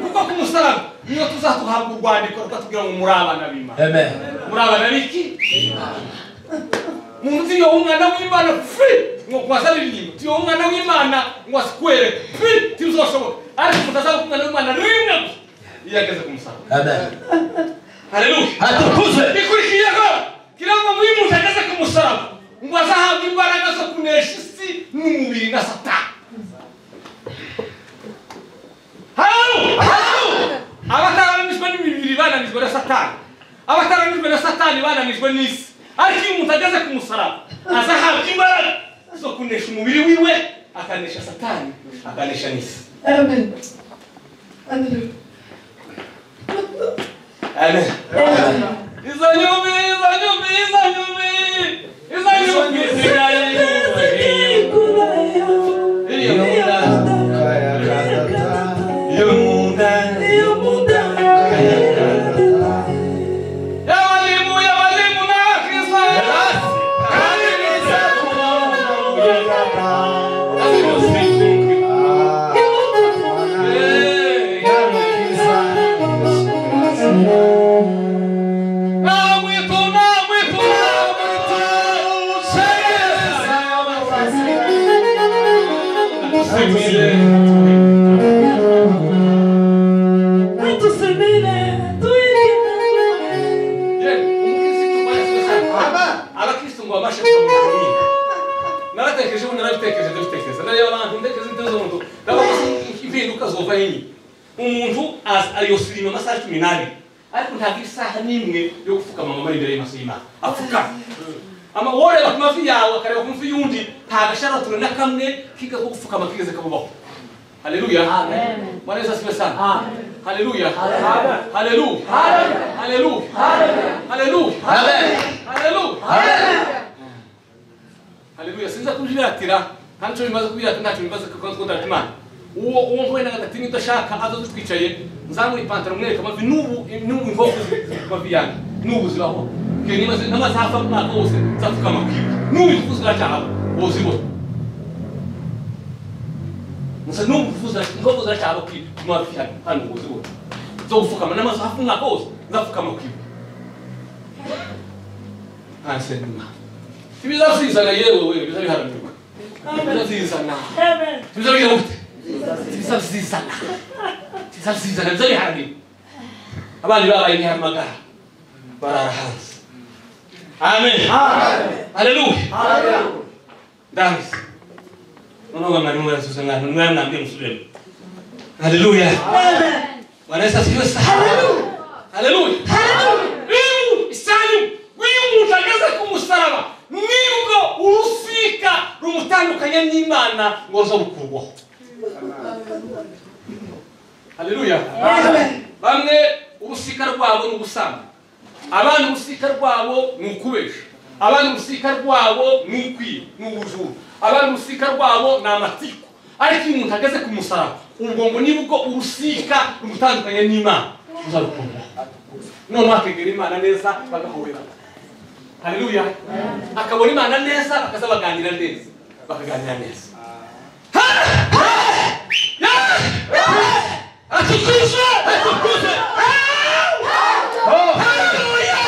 Kuko ku musaraba niyo tuzatuhabwa urwandiko rukatubwira ngo muri abana b'Imana. Amen. Muri abana b'iki? Umuntu uzi umwana w'Imana free ngo kwazaririmba tiyo umwana w'Imana ngo asikwere free tizoshoboka, ariko mutazaba umwana w'Imana rimwe gusa iyo ageze ku musaraba. Amen. Haleluya. Atukuzwe. Ikurikiyeho kirangwa muri umuntu ageze ku musaraba ngo azahabwe imbaraga zo kunesha isi n'umubiri na Satani. Haleluya. Abataranijwe n'imibiri bananijwe na Satani, abataranijwe na Satani bananijwe n'isi. Ariko iyo umuntu ageze ku musaraba azahabwa imbaraga zo kunesha umubiri wiwe, akanesha Satani, akanesha n'isi. Amen. Amen. Amen. Izo nyumi, izo nyumi, izo nyumi, izo nyumi zisigaye umuntu ayosirima amasaha 12 ariko ntagira isaha n'imwe yo gupfukama mama imbere y'amaso y'Imana apfukama. Ama woreba ku mavi yawe akareba ku mavi y'undi nta gasharatura na kamwe kiga ko gupfukama kigeze kabubaho. Haleluya. Amen. Bwana Yesu asifiwe sana. Amen. Haleluya. Amen. Haleluya. Haleluya. Haleluya. Amen. Haleluya. Amen. Haleluya. Sinza kujiratira ntacyo bimaze kubirata, ntacyo bimaze kuko Imana uwo mpuye na gatatu udashaka azoze twicaye nzamura ipantaro mwereka amavi n'ubu inkovu mavi yanjye n'ubu zibaho nimaze n'amasaha hafi umwaka wose nzapfukama kwiwe n'ubu inkovu ziracyahaba wozibona musa n'ubu inkovu ziracyahaba kwiwe ku mavi yanjye hano wozibona zo gupfukama n'amasaha hafi umwaka wose nzapfukama kwiwe ntasenima ibizazizana yewe wewe bizabiharanirwa bizazizana bizabigira gute bizazizana bizazizana bizabiharanirwa. Abandi babaye ntihamagara barara hanze. Amen. Haleluya. Ndabizi noneho mwarimu yarasubiza mwana mwambwiye musubiremo. Haleluya. Bwana Yesu asifiwe sana. Haleluya. Isanyu iyo umuntu ageze ku musaraba nibwo urusika rumutandukanya n'Imana ngo ruzabukurwaho. Haleluya. Bamwe urusika rwabo ni ubusambo, abandi urusika rwabo ni ukubesha, abandi urusika rwabo ni ukwiba, ni ubujura, abandi urusika rwabo ni amatiku. Ariko iyo umuntu ageze ku musaraba ubwo ngo nibwo urusika rumutandukanya n'Imana ruzarukurwaho. Noneho akegera Imana neza bagahoberana. Haleluya. Akabona Imana neza bakaza baganira neza, bakaganira neza. Atukuzwe! Atukuzwe! Haleluya!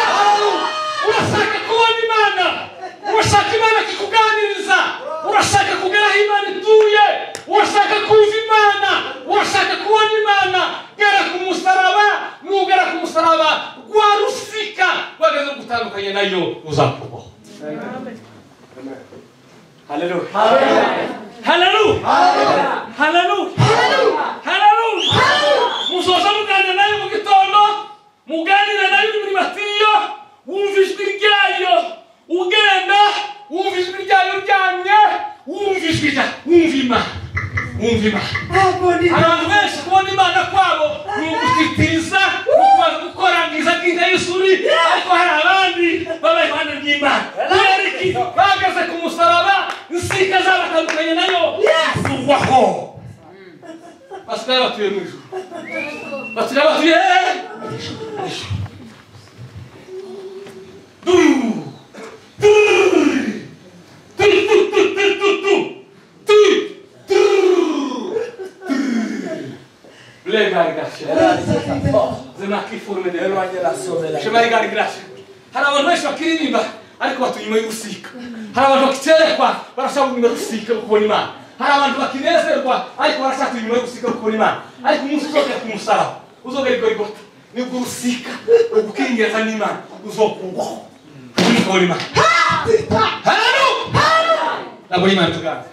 Urashaka kubona Imana, urashaka Imana kikuganiriza, urashaka kugera aho Imana ituye, urashaka kumva Imana, urashaka kubona Imana. Gera ku musaraba, nugera ku musaraba rwa rusika rwageze gutandukanye nayo uzakubaho. Haleluya. Haleluya. Haleluya. Haleluya. Muzoza muganira nayo mu gitondo, muganire nayo uri muri matiyo, wumva ijwi ryayo, ugenda, wumva ijwi ryayo uryamye, wumva ijwi ryayo, wumva Imana. Wumva Imana. Abantu benshi kubona Imana kwabo ni ugutitiriza, kubanza gukorangiza bw'inka y'isuri, ariko hari abandi baba iruhande rw'Imana. Kubera iki? Bahagaze ku musaraba, insika zabatandukanye nayo zugwaho. Basigaye batuye mu ijuru. Basigaye batuye du du du du du du du du du. Hari abantu benshi bakiririmba ariko batuye inyuma y'urusika. Hari abantu bakiterekwa barashaka inyuma y'urusika kubona Imana. Hari abantu bakinezerwa ariko barashaka inyuma y'urusika kubona Imana. Ariko umunsi uzogera ku musaraba, uzogera i Golgotha, nibwo urusika ugukingereza n'Imana uzokugwaho. Kubona Imana. Haleluya! Nabona Imana tuganze.